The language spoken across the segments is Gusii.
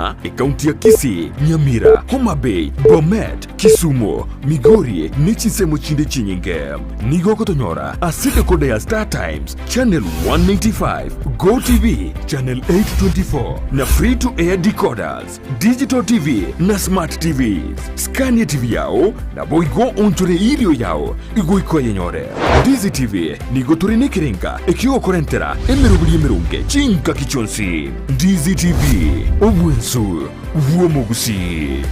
buna ekaunti ya Kisii, Nyamira, Homa Bay, Bomet, Kisumu, Migori ne chinsemo chinde chinyinge. Nigo ogotonyora ase decoder ya Star Times, channel 195, Go TV, channel 824 na free to air decoders, digital TV na smart TVs. Scan etv yao naboigo oonchore erio yao igoika oyenyore. Ndizi TV nigo tore nekerenga ekiogokorentera emeroberi emeronge chingaki chionsi. Ndizi TV, obwensu bw'omogusii.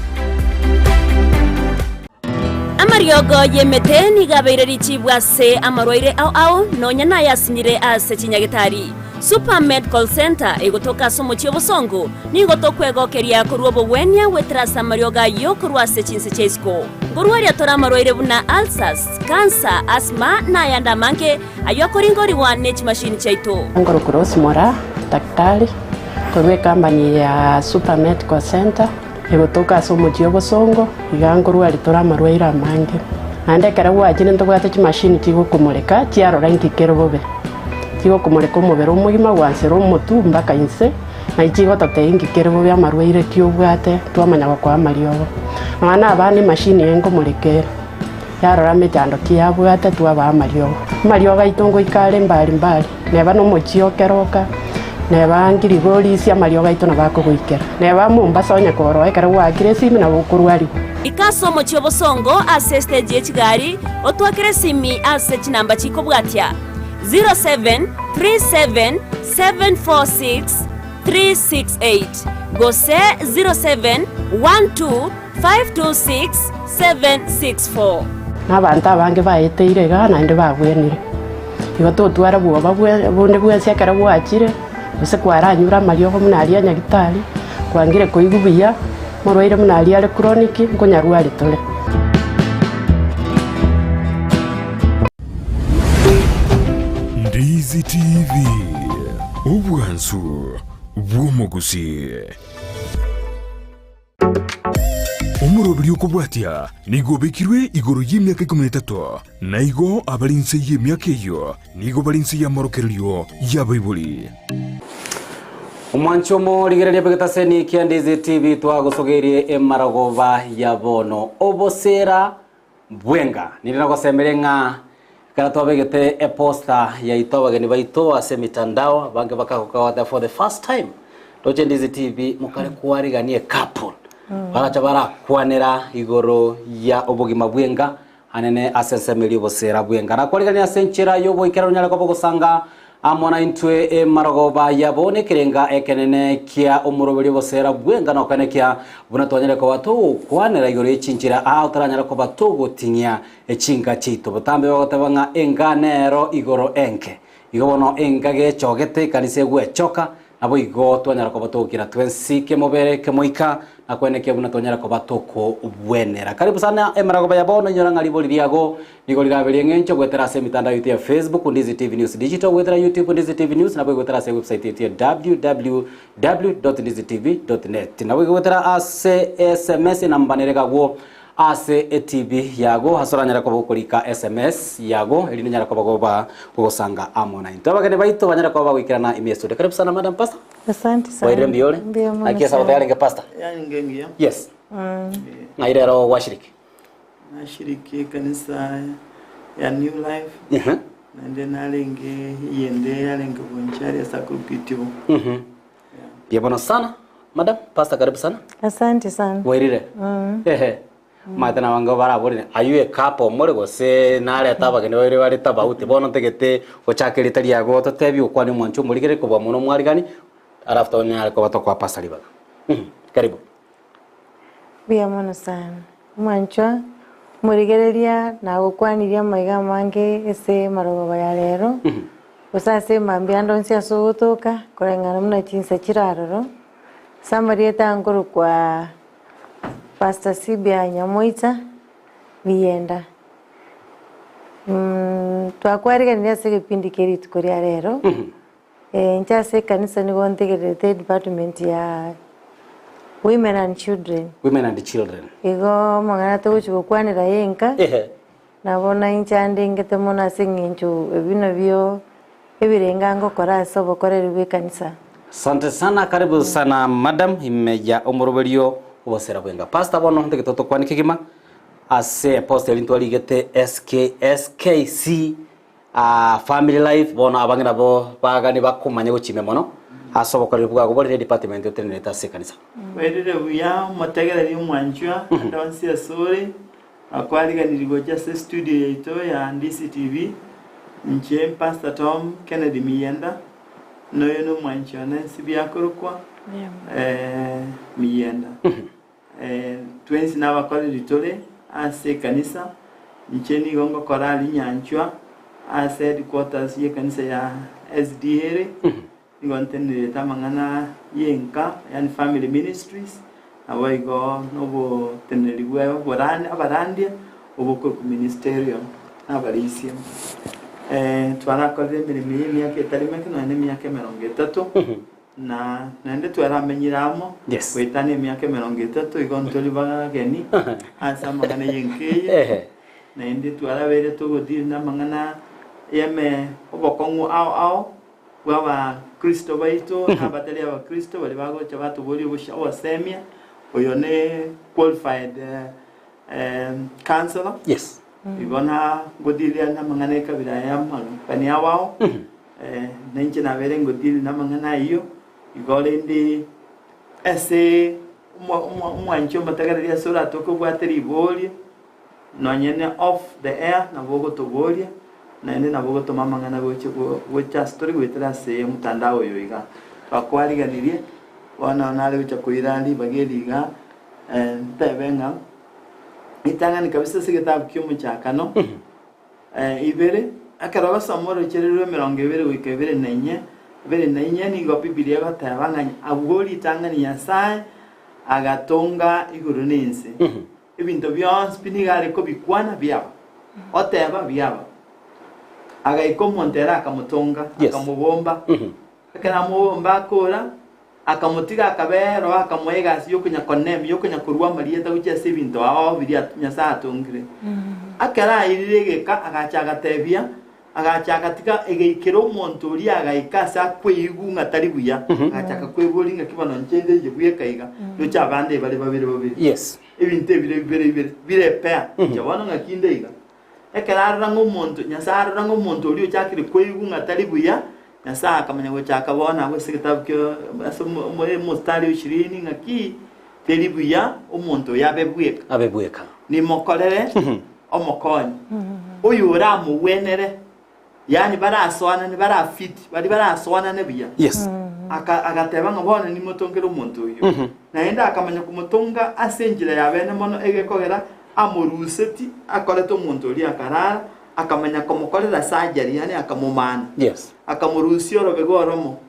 Amariogo y'emete nigo abeire richibu ase amarwaire ao ao, nonya nayasinyire ase chinyagitari. Super Medical Centre egotoka ase omochie obosongo, nigo tokwegokeria korwa obogwenia goetera ase amariogo ayio korwa ase chinse chia isiko. Nkorwaria tore amarwaire buna ulcers, cancer, asthma na ayande amange ayio akoringorigwa ne chimashini chiaito. Nkorokwa Rose Moraa, daktari korwa ecompany ya Super Medical Centre egotoka ase omochie obosongo, iga nkorwaria tore amarwaire amange. Naende ekero gwachire ntobwate chimashini chigokomoreka chiarora inki kere bobe. Chigokomoreka omobere omogima gwansera omotwe mpaka inse, naye chigototebia inki kere bobe amarwaire ki obwate twamanya gokoa amariogo. Nonya na abana emashini eye nkomoreka ere, yarora emechando ki yabwate twabaa amariogo. Amariogo aito ngoika are mbari mbari, neba na omochie o Keroka, neba Ngirigorisia amariogo aito nabo akogoikera. Neba Mombasa onye koroa ekero gwaakire esimi nabo okorwarigwa. Ika ase omochie obosongo ase estage ye chigari, otwakere esimi ase chinamba chikobwatia, 0737746368 gose 0712526764. Na abanto abange baeteire igaa naende babwenire. Igo totwara bwoba bonde bwensi ekero gwachire, gose kwaranyure amariogo buna aria a nyagitari, kwangire koigwa buya, omorwaire buna aria are chronic, nkonyarwari tore. Ndizi TV, obwansu bw'omogusii. Omoroberi okobwatia nigo obekirwe igoro y'emiaka ikomi na etato, na igo abare inse y'emiaka eyio nigo bare inse y'amorokererio y'abaibori. Omwanchi omorigereria bw'egetaseni kia Ndizi TV twagosogeirie emarogoba ya bono obosera Bwenga. Ninde nagosemerie ng'a ekero twabegete eposter yaito abageni baito ase emitandao abange bakagoka for the first time toche Ndizi TV mokare kwarigania ecouple baracha barakwanera igoro ya obogima bwenga anene ase ensemo eria obosera bwenga. Nakwarigania ase enchera yoboikeranu onyare koba ogosanga Amo naintwe emarogoba yabo nekerenga ekenene kia omoroberi obosera bw'engano okanekia buna twanyare koba togokwanera igoro ye chinchera aa otaranyare koba togoting'ia chinka chiaito. Botambe bagoteba ng'a enga nero igoro enke. Igo bono enga gechogete ekanisa egwechoka, naboigo twanyara koba togokira twensi kemobere kemoika na kwenekia buna twanyara koba tokobwenera. Karibu sana emaragoba ya bono inyora ng'a ribori riago Nigo rirabe ri'eng'encho goetera ase emitandao yaito ya Facebook, Ndizi TV News Digital, goetera YouTube, Ndizi TV News, naboigo goetera ase ewebsite yaito ya www.ndizitv.net. Naboigo goetera ase SMS enamba nere gagwo ase eTV yago ase oranyare koba gokorika SMS yago erinde onyare koba goba gogosanga amo naintwe. Abageni baito banyare koba bagoikerana ime estudio. Karibu sana madam pastor. Asante sana. Bwairire mbuya ore? Mbuya mono Naki esabato sana. yarenge pastor? Yarenge engiya. Yes. Ng'ai rero gwashiriki? Nashiriki ekanisa ya New Life, Ehe. naende narenge eyende yarenge Bonchari ase akorokwa Itibo. Mhm. Mbuya mono sana madam pastor karibu sana. Asante sana. Bwairire? Ehe. Omanyete nabange baraborire aywo ekapo more gose nareta abageni babere bare tofauti bono ntagete gochaka erita riago totebie okwane omwancho omorigereria kobua mono omwarigani alafu tonyare koba tokoa pastor ribaga. Mhm. Karibu. Mbuya mono sana. Omwanchwa, omorigereria nagokwanirie amaiga amange ase amarogoba ya rero, gose ase emambia ande onsi ase ogotoka, koreng'ana buna chinsa chire aroro. Ase amarieta aya nkorokwa Pastor Sibia Nyamoita Biyenda. Twakwariganirie ase egepindi kia rituko ria rero. Inche ase ekanisa nigo ntegererete edepartment ya women and children. Women and children. Igo amang'ana togochia gokwanera enka, Ehe. nabo na inche andengete mono ase eng'encho ebi nabio ebirenga ngokora ase obokoreri bwa ekanisa. Asante sana, karibu sana madam ime ya omoroberio obosera bwenga. Pastor bono ntagete otokwane kegima ase epost eri ntwarigete SKSKC ah, family life bono abange nabo bagani bakomanya gochimia mono ase obokoreri bwago bore department otenenerete ase ekanisa. Bwairire buya omotegereri omwanchwa ande onsi asore, akwariganirie gocha ase estudio yaito ya DCTV. Inche Pastor Tom Kennedy Miyenda, noyo nomwanchi one nsibi akorokwa Miyenda. Twensi nabakoreri tore ase ekanisa, inche nigo ngokora aria Nyanchwa ase headquarters y'ekanisa ya SDA ere. Nigo ntenerete amang'ana y'enka, yaani family ministries, naboigo noboteneneri bwa abarandia obokorokwa ministerial na abarisia. Twarakorire emeremo eye emiaka etari meke nonya na emiaka emerongo etato, na naende twaramenyire amo Yes. goetania emiaka emerongo etato, igo ntori bageni ase amang'ana y'enka eye. Naende twarabeire togodeal namang'ana y'eme obokong'u ao ao. bw'Abakristo baito na abatari Abakristo baria bagocha batoboria obosemia, oyo ne qualified counsellor. Yes. Igo na ngodealia namang'ana ekabira aya y'amagani ao ao, na inche nabeire ngodeal namang'ana ayio, igo rende ase omwanchi omotegereri ase oratoke obwate riborio, Nonye ne off the air nabo ogotoboria, naende nabo ogotoma amang'ana gocha gocha ase tori goetera ase omotandao oyo iga. Twakwariganirie, bono nare gocha koira ribaga eri iga, ntebe ng'a ritang'ani kabisa ase egetabu kia omochakano, ibere, ekero ogosoma oroche rwa emerongo ebere goika ebere na inye, ebere na inye nigo Bibilia egoteba ng'a abwo ritang'ani Nyasae agatonga igoro na ense. Ebinto bionsi pi nigo are kobikwana biaba, oteba biaba. Agaika omonto ere akamotonga, Yes. akamobomba. Ekero amobomba akora, akamotiga akaba ero akamoa egasi yokonya koname, yokonya korua amarieta gochia ase ebinto ao biria Nyasae atongire. Ekero airire egeka agacha agatebia, agacha agatiga egeikera omonto oria agaika ase akweigwa ng'a tari buya, agachaka kweboria ng'aki bono inche inde inche bweka iga, ndoche abande bare babere babere. Yes. Ebinto ebire bibere bibere bire pea, inche bono ng'aki inde iga. Ekero arora ng'a omonto, Nyasae arora ng'a omonto oria ochakire koigwa ng'a tari buya, Nyasae akamanya gochaka bono abwo ase egetabu kia ase omostari o ishirini ng'aki teri buya omonto oyo abe bweka. Abe bweka. Nimokorere omokonyi, oyo oramogwenere, yaani barasoanane barafit, baria barasoanane buya. Yes. Aka, agateba ng'a bono nimotongere omonto oyio. Naende akamanya komotonga ase enchera ya bene mono egekogera amoruseti akorete omonto oria akarara, akamanya komokorera surgery, yaani akamomana. Yes. Akamorusia orobega oromo.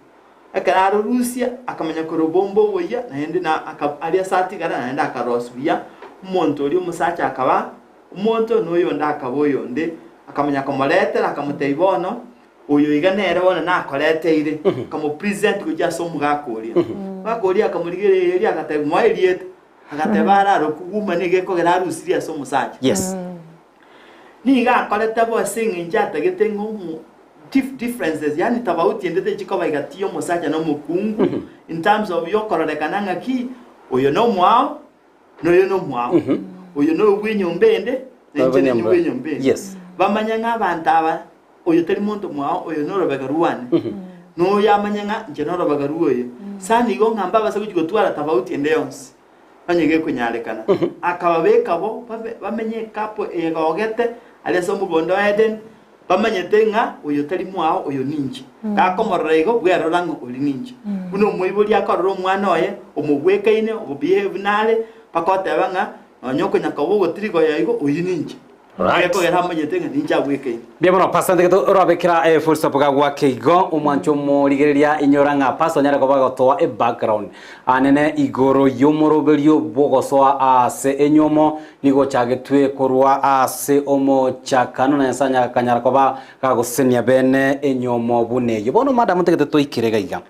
Ekero arorusia, akamanya korobomba oboyia, naende na aka, aria ase atigara naende akarosia buya. Omonto oria omosacha akaba omonto, na oyonde akaba oyonde. Akamanya komoretera, akamotebia bono, oyo iga nere bono nakoreteire. Akamopresent gochia ase omogaka oria. Omogaka oria akamorigereria, agatebia moe erieta. Agateba ararokwe woman egekogera arusirie ase omosacha. Yes. Nigo akorete bo ase eng'encho atagete ng'a omo dif differences yaani tofauti ende techikoba egati ya omosacha na omokungu in terms of yokororekana ng'aki oyo na omoao na oyo na omoao. Oyo na oyo bw'enyomba ende na inche ninye bw'enyomba ende. Yes. Bamanye ng'a abanto aba oyo tari monto mwao oyo norobega rwane na oyo amanye ng'a inche norobega rw'oyo. Sana igo ng'a mbabase gochia gotwara tofauti ende yonsi. Onye gekonyarekana, akababeka bo babe bamenye ekapo egogete aria ase omogondo o Edeni, bamanyete ng'a oyo tari mwao, oyo ninche. Gakomorora igo, bwerora ng'a ori ninche. Buna omoibori akorora omwana oye, omogwekaine, obobehave buna are, mpaka oteba ng'a nonya okonya koba ogotirigoya igo, oyio ninche. Right. Gekogera amanyete ng'a ninche agwekaine. Mbuya mono pastor ntegete orabekera eh, full stop gagwake igo omwancho omorigereria inyora ng'a pastor onyare koba agotoa e background anene igoro y'omoroberio bw'ogosoa ase enyomo nigo ochagetwe korwa ase omochakano na Nyasaye akanyara koba gagosesenia bene enyomo buna eyio. Bono madam ntagete toikere iga iga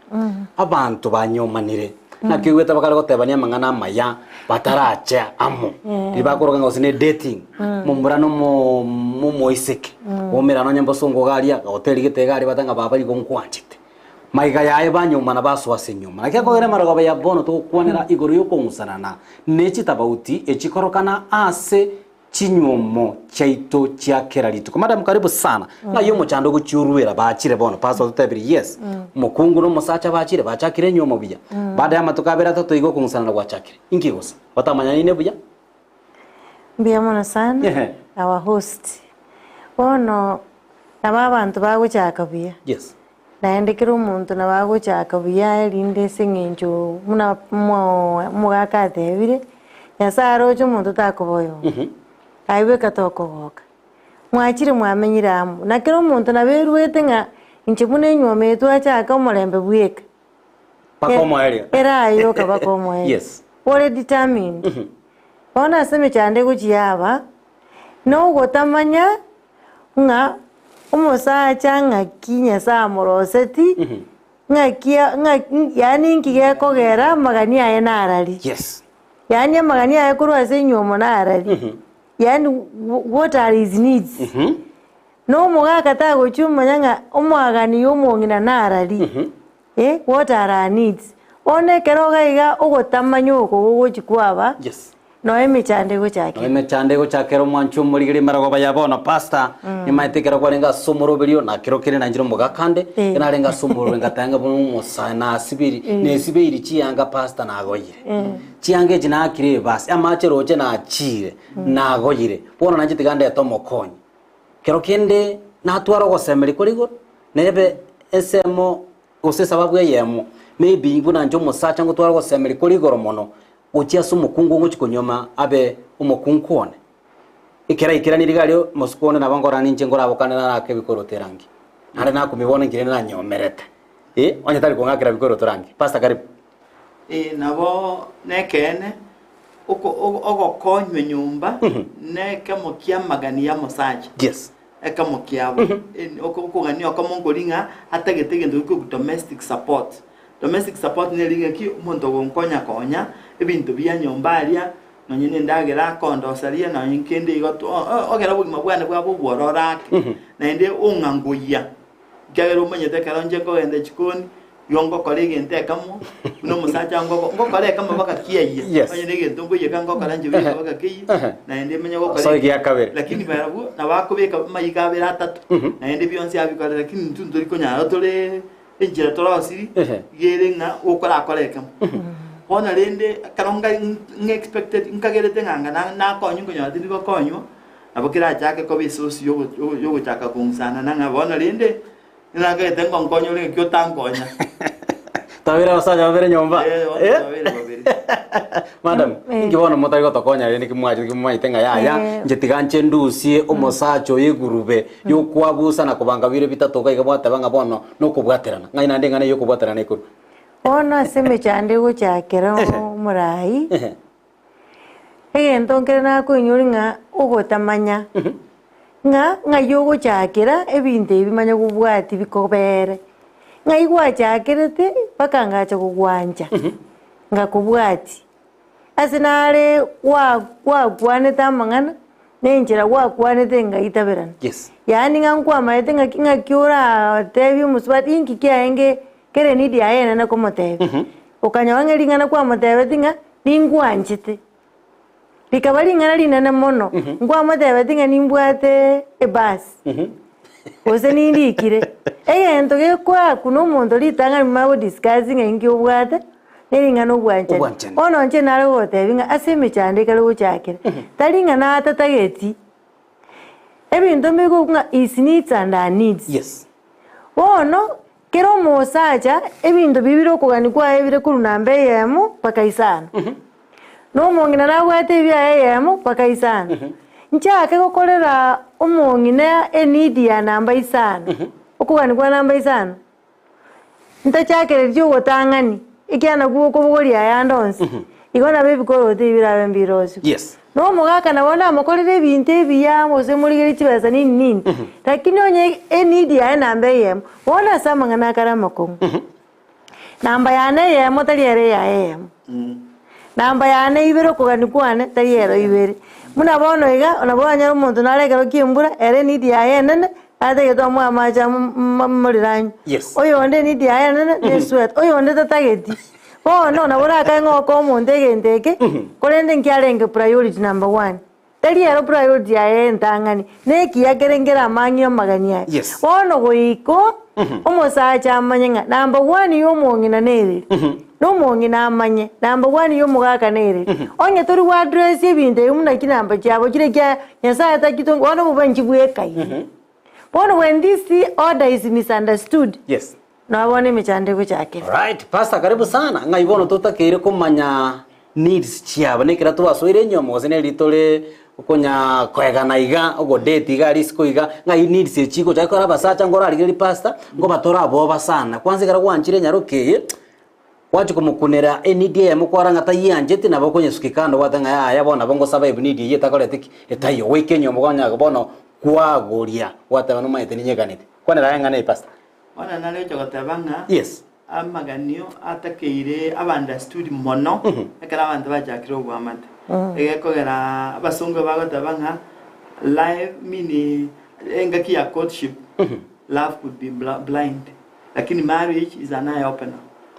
abanto banyomanire Naki oigwete bakare gotebania amang'ana amaya batarache amo. Riria bakoroka ng'a gose ne dating, momura na omo omoiseke, baumerana onye mbosongo iga aria, goteri gete iga aria bateba ng'a baba igo nkwanchete. Maiga yaye banyomana basoa ase enyomba. Naki akogera emarogoba ya bono togokwanera igoro y'okong'usanana ne chitabauti echikorokana ase chinywomo chiaito chia kera rituko. Madam karibu sana. Ng'ai omochando ogochiuruera bachire bono pastor ototebirie yes. Omokungu na omosacha bachire bachakire enywomo buya. Baada ya amatuko abere atato iga okong'usanana gwachakire. Inki gose? Batamanyanine buya? Mbuya mono sana Ehe. our host. Bono nabo abanto bagochaka buya. Yes. Naende kera omonto nabo agochaka buya erinde ase eng'encho buna omogaka atebire, Nyasae aroche omonto takoba oyomo, aye bweka tokogoka. Mwachire mwamenyire amo, na kera omonto nabo eruete ng'a inche buna enywomo eye twachaka omorembe bweka. Mpaka omoerio. Ere aye yoka mpaka omoerio. Yes. Ore determined. Bono ase emechando egochia yaba, na ogotamanya ng'a omosacha ng'aki Nyasae amoroseti, ng'aki ng'aki yaani inki gekogera amagani aye narari. Yes. Yaani amagani aye korwa ase enyiomo narari. Yaani what are his needs? Na omogaka tagochia omanya ng'a omwagani ya omong'ina narari, eh, what are her needs? Bono ekero iga iga ogotamanya oko gogochi kwaba. Yes. Nonya emechando egochakera. Nonya emechando egochakera omwancho omorigeri emerogoba ya bono pastor nimaete ekero kwarenge ase omoroberio na kero kere nanchire omogaka ande ekero narenge ase omoroberio ngateba ng'a buna omosae nasibiri nesibeiri chianga pastor nagoyire chianga echi naakire ebasi amache roche nachire nagoyire bono nanche tiga ndete omokonyi kero kende natwara ogosemeria kore igoro nebe ensemo Gose esababu eyemo, maybe buna inche omosacha ngotwara ogosemeria kore igoro mono, gochia ase omokungu ogochia konyuoma abe omokungu one. Ekero aikeranirie iga aria omosike one nabo nkorora ninche nkorabokane narake ebikoroto erangi. Naende nakumia bono inki rende nanyomerete, eh, onye tari kong'akera bikoroto rangi. Pastor karibu. Ee, nabo nekeene, oko- ogo- ogokonywa nyomba nekemo ki'amagani y'omosacha. Yes. Ekemo kiabo, okogania okomo nkori ng'a atagete egento gekorokwa domestic support. Domestic support neri ng'aki omonto ogonkonya konya ebinto bia nyomba aria, nonye na endagera akondoseria, nonye kende igo to ogere obogima bwane bwaba obwororo ake, naende ong'angoyia. Ekiagera omanyete ekero inche nkogenda chikoni, igo ngokora egento ekemo, buna omosacha ngoko ngokora ekemo mpaka kiayia. Yes. Onye na egento nkoiyeka ngokora inche bweka mpaka keyie, naende menye gokora Soe gia kabere. Lakini barabwo nabo akobeka amaiga abere atato, naende bionsi abikore, lakini intwe ntori konyara tore enchera torosiri, iga ere ng'a okorakora ekemo. Bono rende ekero nga ng'expected nkagerete ng'a anga nakonywa nkonyora tindi gokonywa, Nabo kerachake koba esource yogochaka kong'usanana ng'a bono rende ninakagete ngonkonya ore ng'aki otankonya. Twabere abasacha babere nyomba. Eh, bono Eh? twabere babere. Madam, Eh. inki bono motari gotokonya rende ki mwachete ki momanyete ng'a yaya, Eh. inche tiga nche ndusie omosacha oyo egurube yokwabusa na kobanga bire bitato iga iga mwateba ng'a bono nokobwaterana. Ng'ai naende eng'ana eyio yokobwaterana ekorwa? Bono ase emechando egochakera omorai. Egento nkere nakoinyori ng'a ogotamanya, ng'a ng'ai ogochakera ebinto ebi manya gobwati bikobere, ng'ai gwachakerete mpaka ngacha gogwancha, ngakobwati. Ase nare gwa gwakwanete amang'ana, na enchera gwakwanete ngaitaberana. Yes. Yaani ng'a nkwamaete ng'aki ng'aki oratebi omosubati inki kiaenge kere need yaye enene komotebia. Okanyora ng'a ring'ana kwamotebeti ng'a ningwanchete, rikaba ring'ana rinene mono, nkwamotebeti ng'a nimbwate ebasi, gose nindikire. Egento gekoakwa na omonto ritang'ani momanye go discuss ng'a inki obwate, ne ring'ana obwanchani. Obwanchani. Bono inche nare gogotebia ng'a ase emechando ekare gochakera, tari ng'a natatageti, ebinto mbigokwa ng'a his needs and her needs. Yes. Bono, kera omosacha ebinto biria bire okogania kwaye bire korwa namba eyemo mpaka isano. Na omong'ina nabwate ebiaye eyemo mpaka isano. Nchake gokorera omong'ina eneed ya namba isano, okogania kwa namba isano, ntachakereria ogotang'ani, ekiagera nakwo okobogoria ayande onsi, igo nabo ebikoroto ebi birabe mbirosiwe. Yes. Na omogaka nabo namokorere ebinto ebiya gose morigererie chibesa nini nini, lakini onye eneed yaye namba eyemo, bono ase amang'ana akare amakong'u. Namba yane eyemo tari ere eyaye eyemo, namba yane ibere okogania kwane tari ero ibere. Buna bono iga, nabo oranyore omonto nare ekero kia embura, ere eneed yaye enene. Atagete omoe amache amorero anywe. Yes. Oyonde need yaye enene ne esweater, oyonde tatageti. Bono nabo orakae ng'a okoa omonto egento eke, korende nkiarenge priority number one. Tari ero priority yaye entang'ani, na ekiya kere nkere amang'e amagani aya. Yes. Bono goika omosacha amanye ng'a number one ya omong'ina nere, na omong'ina amanye number one ya omogaka nere. Onye tori go address ebinto ebi buna chinamba chiabo chire chia Nyasaye tachito bono obobe nchibwekaine. Bono when this order is misunderstood, Yes. nabo bono emechando egochakera. Right, pastor karibu sana. Ng'ai bono totakeire komanya needs chiabo nekera twasoire enyiomo gose neri tore okonya koegana iga ogodate iga risiko iga ng'ai needs echi chigocha ekero abasacha nkorarigereria pastor nkobatore aboba sana kwanza ekero gwanchire enyaroka eye Gwachia komokunera enidi eyemo kwarora ng'a tayiancheti, nabo okonyesukia kando gwateba ng'a yaya bono nabo ngosaba ebu nidi eyio etakoreti ki? Etaiyo. Goika enyomba kwanya bono kwagoria gwateba nomanyete ninyeganete. Kwanera aye eng'ana eye pastor. Bono nare gocha goteba ng'a Yes. amaganio atakeire abaunderstood mono ekero abanto bachakire oboamate. Egekogera abasongo bagoteba ng'a life meaning engaki ya courtship love could be blind. Lakini marriage is an eye opener.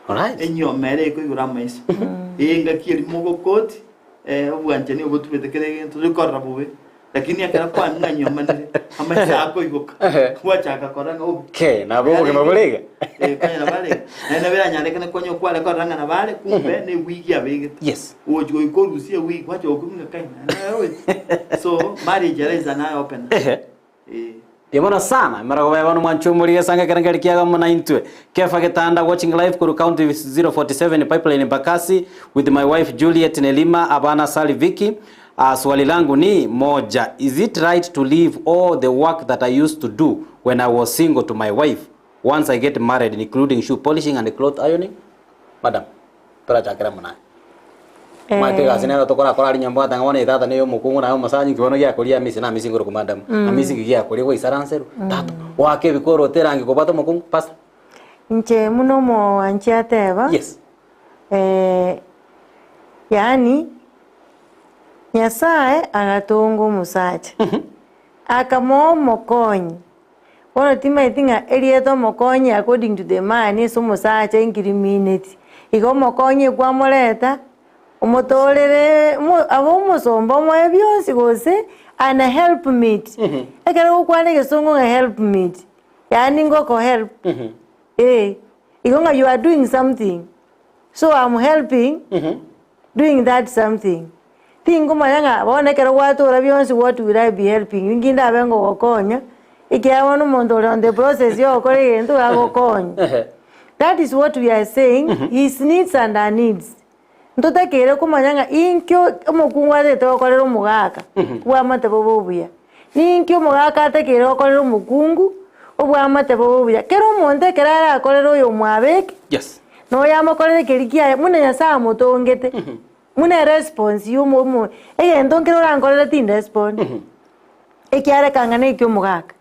Alright. Enyiomo ere ekoigora amaiso. Engaki eria mogokoti eh, obwanchani obo tubete kera egento torikorora bobe. Lakini ekero kwang'anyomanire amaiso akoigoka. Ehe. Gwachaka korora ng'a obo. Ke, nabo obogima bore iga. Eh, konya nabo are iga. Naende nabo eranyarekane konya okware korora ng'a nabo are, kumbe ne ewigi abegete. Yes. Ogochi goika orusie ewigi, gwacha gokumia ng'a kai, naende nere oyo. So, marriage ere is an eye opener. Ehe. Eh. Riabono sana, emerogo ya bono mwanche omorire esange ekerengeri kiago amo naintwe. Kefa Getanda watching live korwa county 047 pipeline Embakasi with my wife Juliet Nelima abana Sally Vicky. Uh, swali langu ni moja, is it right to leave all the work that I used to do when I was single to my wife once I get married including shoe polishing and cloth ironing? Madam, torachakera amo naye. Omanyete egasi nero tokorakora aria nyomba ogoteba ng'a bono etata neye omokungu naye omosacha inki bono giakoria amisi na amisi nkorokwa madam amisi inki giakoria gwaisaranserwa tata goaka ebikoroto erangi kobwata omokungu pastor. Inche buna omoanchi ateba, Yes. yaani Nyasaye agatonga omosacha, akamoa omokonyi. Bono timaeti ng'a erieta omokonyi according to the man ase omosacha enkirimineti. Igo omokonyi ekwamoreta, omotorere omo abe omosomba omoe bionsi gose an help meet. Ekero ogokwana egesongo ng'a help meet, yaani ngoko help, eh, igo ng'a you are doing something, so am helping doing that something. Tingomanya ng'a bono ekero gwatora bionsi what will I be helping you, inki ndabe ngogokonya, ekiagera bono omonto ore on the process ya ogokora egento agokonye. That is what we are saying, his needs and our needs. Ntotakeire komanya ng'a inki omokungu atagete gokorera omogaka, obwamate bobe obuya. Ninki omogaka atakeire gokorera omokungu, obwamate bobe obuya. Kera omonto ekero arakorere oyomwabo eke, Yes. na oyamokorere keria kiaye, buna Nyasaye amotongete. Buna eresponse ya omo omo egento nkere orankorere tinderespond, ekiarekanga na ekia omogaka.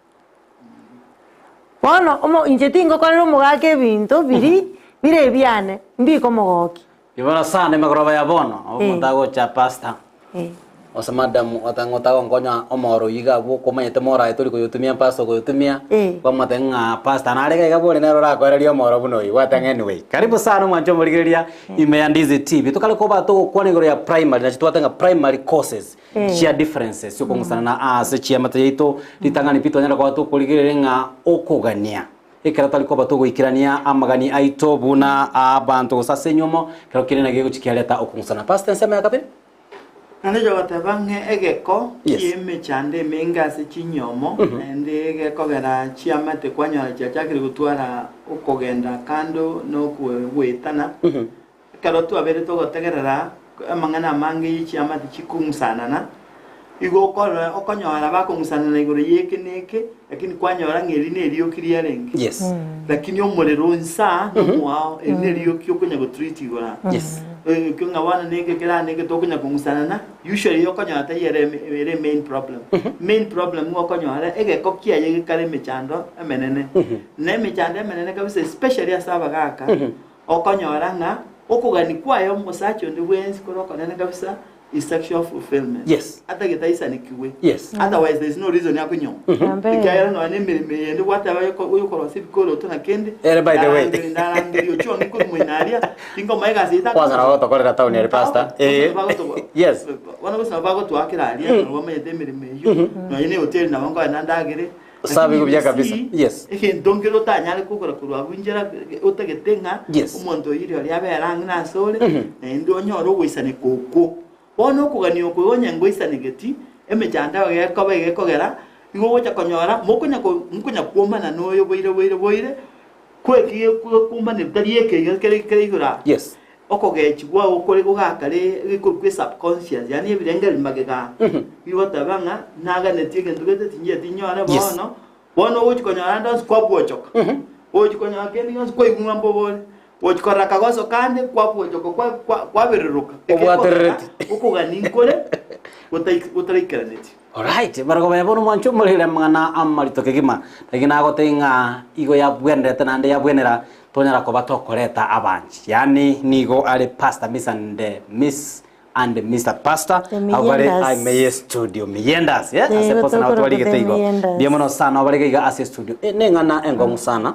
Bono omo inche tingokorera omogaka ebinto biria bire ebiane, mbikomogokia. Iboro sana emegoroba ya bono, omonto Eh. agocha pastor. Eh. Ase madam otang'o otagonkonya omoro oyio iga abwo okomanyete moro aye tori koyotumia pastor okoyotumia Eh. kwamotebia ng'a pastor nare iga iga bori nere orakoereria omoro buna oyio gwateba ng'a anyway. Karibu sana omwanche omorigereria ime ya Ndizi TV. Tokare koba togokwana igoro ya primary nachi twateba ng'a primary causes Eh. chia differences chiokong'usana na ase chiamate yaito ritang'ani pi twanyara koba tokorigereria ng'a okogania Ekero tari koba togoikerania amagani aito buna abanto gose ase enywomo, ekero kende naki gegochia kiareta okong'usana. Pastor ensemo ya kabere. Naende togoteba ng'a egeko Yes. ki'emechando emenge ase chinyomo, naende gekogera chiamate kwanyora chiachakire gotwara okogenda kando na ogoetana. Ekero twabeire togotegerera amang'ana amange ye chiamate chikong'usanana, igo okorora okonyora bakong'usanana igoro y'eke na eke, lakini kwanyora ng'a eri nerioki riarenge. Yes. Lakini omorero insa nomoao, eri nerioki okonya gotreat igoro aa. Yes. Ekio ng'a bono neke kera neke tokonya kong'usanana, usually okonyora tari ere ere main problem. Main problem nigo okonyora egeko kiaye gekare emechando emenene. Na emechando emenene kabisa especially ase abagaka, Okonyora ng'a okogania kwaye omosacha onde bwensi kore okonene kabisa, is sexual fulfillment. Yes. Atagete aisanekiwe. Yes. Otherwise there is no reason ya konyoma. Namba eye. Ekiagera nonya na emeremo eye ende gwateba oyokorosia ebikoroto na kende. Ere by the way. Ndarangeria ndarangeria ochio ng'e korwa moino aria, tinkomoa egasi eye Kwanza nabo gotokorera town ere pastor. Eh. Yes. Bono gose nabo bagotwakera aria, nabo bamanyete emeremo eyio. Nonya na ehoteli nabo nkoenda ndagere. Sabi Lakini buya kabisa. see, Yes. egento nkere otanyare kogora korwa abwo inchera otagete ng'a Yes. omonto oyio rirorio abere ang'e nase ore, naende onyore ogoisaneka okwo. Bono okogania okwo igo onye ngoisanegeti, emechando gekoba egekogera, igo ogocha konyora mokonya ko mokonya kwomana na oyo boire boire boire, kweki gekumbanire tari eke iga kere kere igoro aa. Yes. Okogechigwa okore gogakare gekorokwa esubconscious, yaani ebirengererio magega aa, bigoteba ng'a naganetie egento gete tinchieti nyore Yes. bono, bono ogochi konyora ande onsi kwabwochoka. Ogochi konyora kende gionsi kwaigwa ng'a mbobe ore, gochi korora akagoso kande kwabwochoka kwa kwa kwabereroka. Obwaterereti. Okogania nkore gotai gotaraikeranetie. Alright, barabwo bono mwanche omorere amang'ana amarito kegima, lakini nagotebia ng'a igo yabwenerete naende yabwenera tonyara koba tokoreta abanchi. Yaani nigo are Pastor Miss and Miss and Mister Pastor The abwo bare Miyendas. ime ye studio Miyendas eh Eh, ase posa nabo tokoroka twarigete The igo. Miyendas. Mbuya mono sana obarege iga ase studio. Eh, neng'ana engong'u sana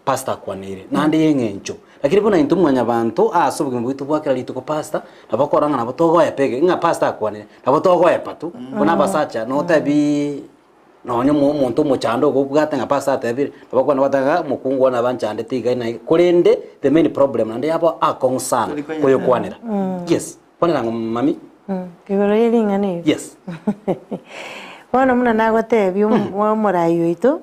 Pastor akwaneire naende yeng'encho. Lakini buna intwe mwanyabanto ase obogima bwaito bwa kera rituko pastor, nabo okorora ng'a nabo togoepa ege, ng'a pastor akwanire, nabo togoepa tu, buna abasacha notebiiii nonye omo omonto omochando ogo obwate ng'a pastor atebire, nabo okogenda gwateba ng'a omokungu one nabo anchandete iga na iga, korende the main problem naende yaba akong'u sana koyokwanera. Yes, kwanera ng'o mami? Igoro ye ring'ana eri. Yes. Bono buna nagotebia omorai oito,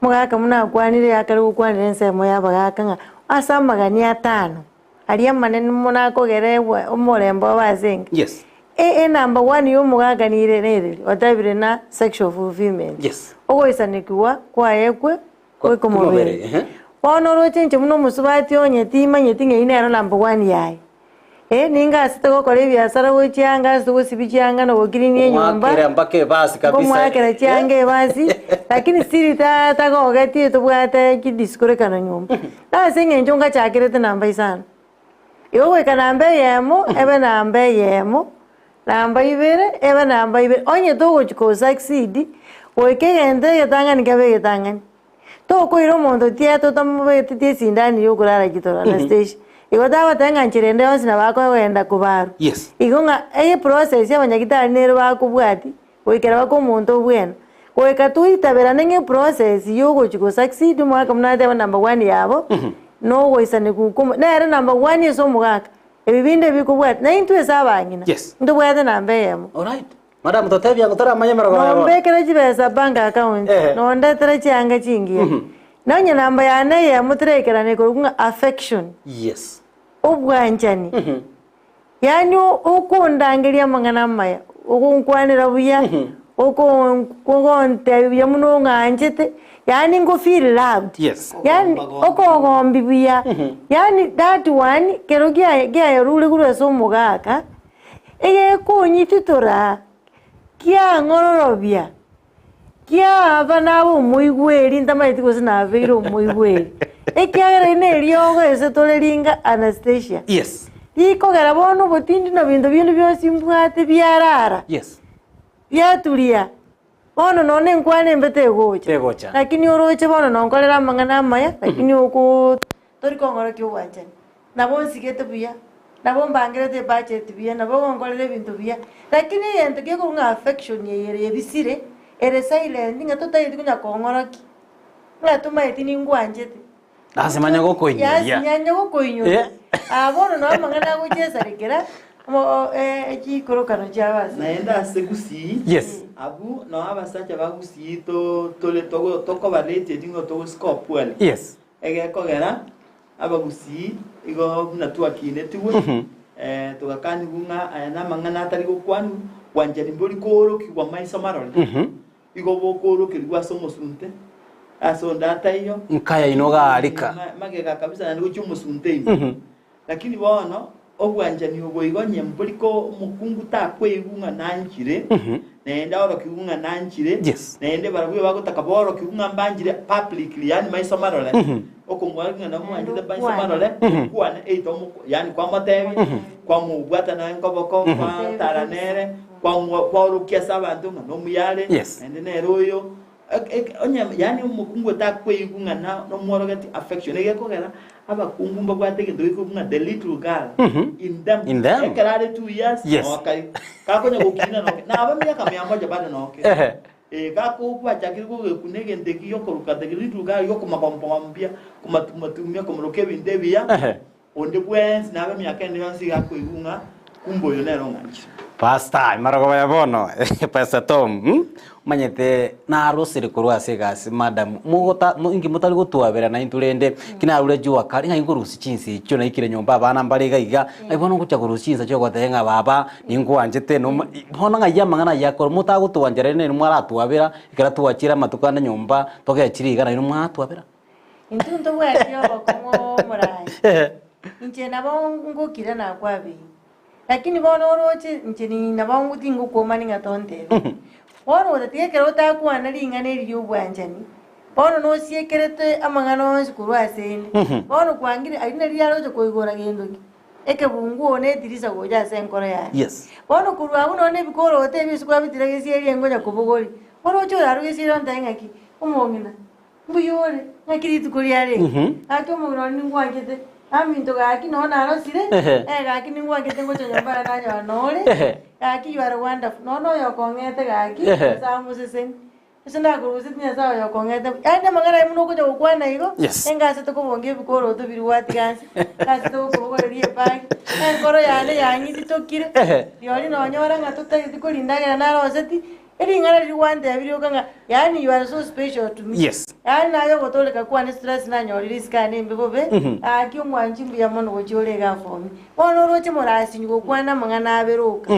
Omogaka buna akwanire akare gokwanera ensemo y'abagaka ng'a ase amagani atano, aria amanene mono akogera ebwa omorembe obe ase enka. Yes. E- enumber one ya omogaka nire nereri, otebire na sexual fulfillment. Yes. Ogoisanekigwa kwaye kwe Kwa- kw'ekomobere. kw'omobere, ehe. Bono oroche inche buna omosubati onye timanyeti ng'a eyio nero number one yaye. Eh, ningasete gokora ebiasara gochia anga ase gosibia chianga na gokirinia enyomba. Omwakera mpaka ebasi kabisa. Nkomwakera chianga ebasi, lakini still ta tagogetie tobwate chidisikorekano nyomba. Na ase eng'encho ngachakerete namba isano. Igo goika namba eyemo, ebe namba eyemo, namba ibere, ebe namba ibere, onye togochi ko succeed, goika egento egetang'ani kebe egetang'ani. Tokoira omonto tiato otamobegeti esindani ya okorara chitoro Anastasia. Igo tagoteba ng'a nchera ende yonsi nabo akogenda kobarwa. Yes. Igo ng'a eprocess ya abanyagitari nere bakobwatia goikera mpaka omonto obwene. Goika toitaberane ng'a eprocess ya ogochi go succeed omogaka buna ateba number one yabo, na ogoisanekwa okwo nere number one ase omogaka, ebi binde bikobwatia. Naintwe ase abang'ina, Yes. ntobwate namba eyemo. Alright. Madam totebia ng'a toramanye emerogo ya bono. Nombekere chibesa bank account, Ehe. nondetere chianga chingiya. Nonye namba yane eyemo terekerana ekorokwa ng'a affection, Yes. obwanchani. Yaani okondangeria amang'ana amaya, ogonkwanera buya, oko ogontebia buya buna ong'anchete, yaani ngo feel loved. Yes. Yaani okogombi buya, yaani that one, kero kiaye kiayerure korwa ase omogaka, Egekonyititora kiang'ororobia, kiaba nabe omoigweri ntamanyeti gose nabeire omoigweri, ekiagera eri neriogo ase tore ringa Anastasia. Yes. Rikogera bono obotindi na binto binde bionsi mbwate biarara, Yes. biaturia. Bono nonya enkwana embe tegocha. Tegocha. Lakini oroche bono nonkorere amang'ana amaya, lakini okoo tori kong'orokia obwanchani. Nabo nsigete buya, nabo mbangerete ebudget buya, nabo ogonkorera ebinto buya, lakini egento gekorwa ng'a affection eye ere ebisire, ere silent ng'a totageti konya kong'orokia, ng'a tomaeti ningwanchete. Ase manya gokoinyoria. Yasi nyanya gokoinyoria. Eh. Ah, bono noo amang'ana agochesarekera, omo chikorokano chiabo ase. Naende ase Gusii, Yes. abwo noo abasacha ba Gusii to tore togo tokobareti ng'o togosika opuani. Yes. Egekogera, abagusii igo buna twakinetigwe, togakanigwa ng'a aya namang'ana atari gokwanwa, bwanchani mbori koorokigwa maiso marore. Igo bokoorokerigwa ase omosunte, ase onde ataiyo. Nkaya inwe gaarika. Magega kabisa naende gochia omosunte ime. Lakini bono obwanchani obo igo onye mbori ko omokungu takweigwa ng'a nanchire, naende aorokigwe ng'a nanchire, Yes. naende barabwo bagotaka baorokigwe ng'a mbanchire publicly, yaani maiso marore. Okomwara ng'a namwanchete maiso marore, okwane either omo yaani kwamotebia, kwamobwata naye nkoboko, kwatara nere, kwamwo kwaorokia ase abanto ng'a nomuya are, Yes. naende nere oyo. Ek ek onye yaani omokungu otakoigwa ng'a na nomworogeti affection, egekogera abakungu mbabwate egento gekorokwa ng'a the little girl in them. In them. Ekero are 2 years, Yes. nokai, kakonya gokina noke, naba miaka mia moja bado noke. Ehe. Ee, gakobachakire kogekuna egento eki giokoruka the little girl giokomakompogompia, komatumatumia, komoroka ebinto ebiya, Ehe. onde bwensi nabe emiaka ende yonsi iga akoigwa ng'a kumbe oyo nere ong'anchire. Pastor, marogoba ya bono, Pastor Tom, hmm? Omanyete narosire korwa ase egasi madam, mogota mo- inki motari gotwabera naintwe rende, ki narure jua kali ng'ai nkorusia chinsa echio naikire nyomba abana mbare iga iga, ng'ai bono ngocha korusia chinsa chia ogoteba ng'a baba, ninkwanchete noma bono ng'ai amang'ana ayio akore motagotwanchera rende nainwe mwaratwabera, ekero twachire amatuko ande nyomba, togechire iga nainwe mwatwabera. Intwe ntobwati obokong'u omoraai, inche nabo ngokira nakwabeire, lakini bono oroche inche ni nabo tingokwomani ng'a tontebie. Bono gotatiga ekero otakwana ring'ana eri ria obwanchani, bono nosiekerete amang'ana onsi korwa asende, bono kwangire aria nari riaroche koigora gento ki? Ekebunguo na etirisa gocha ase enkoro yaye. Yes. Bono korwa abwo nonya nebikoroto ebi ase kwabitire gesieri engonya kobogoria, oroche orarwe gesieri ontebie ng'aki, omong'ina. Mbuya ore, ng'aki rituko riarenge? Gaki omong'ina one ningwanchete, aminto gaki noo narosire, eh gaki ningwanchete ngocha nyomba yane nanyora nore, gaki you are wonderful, nonya na oyokong'ete gaki, Nyasae amoseseni. Ase nakoruseti Nyasae oyokong'ete, yaani amang'ana ayio buna okocha gokwana igo, engase tokobonga ebikoroto biria gwatiga nse, engase togokobogoreria ebagi, enkoro yane yang'ititokire, rirorio nonyora ng'a totageti koria endagera naroseti, Ering'ana riria gwantebirie rioka ng'a yaani you are so special to me. Yes. Yaani naye ogotooreka kwane stress nanyorire isiko ane embe bobe, gaki omwanchi mbuya mono gochia ore igaa for me. Bono oroche morasinyu gokwana amang'ana abere oka.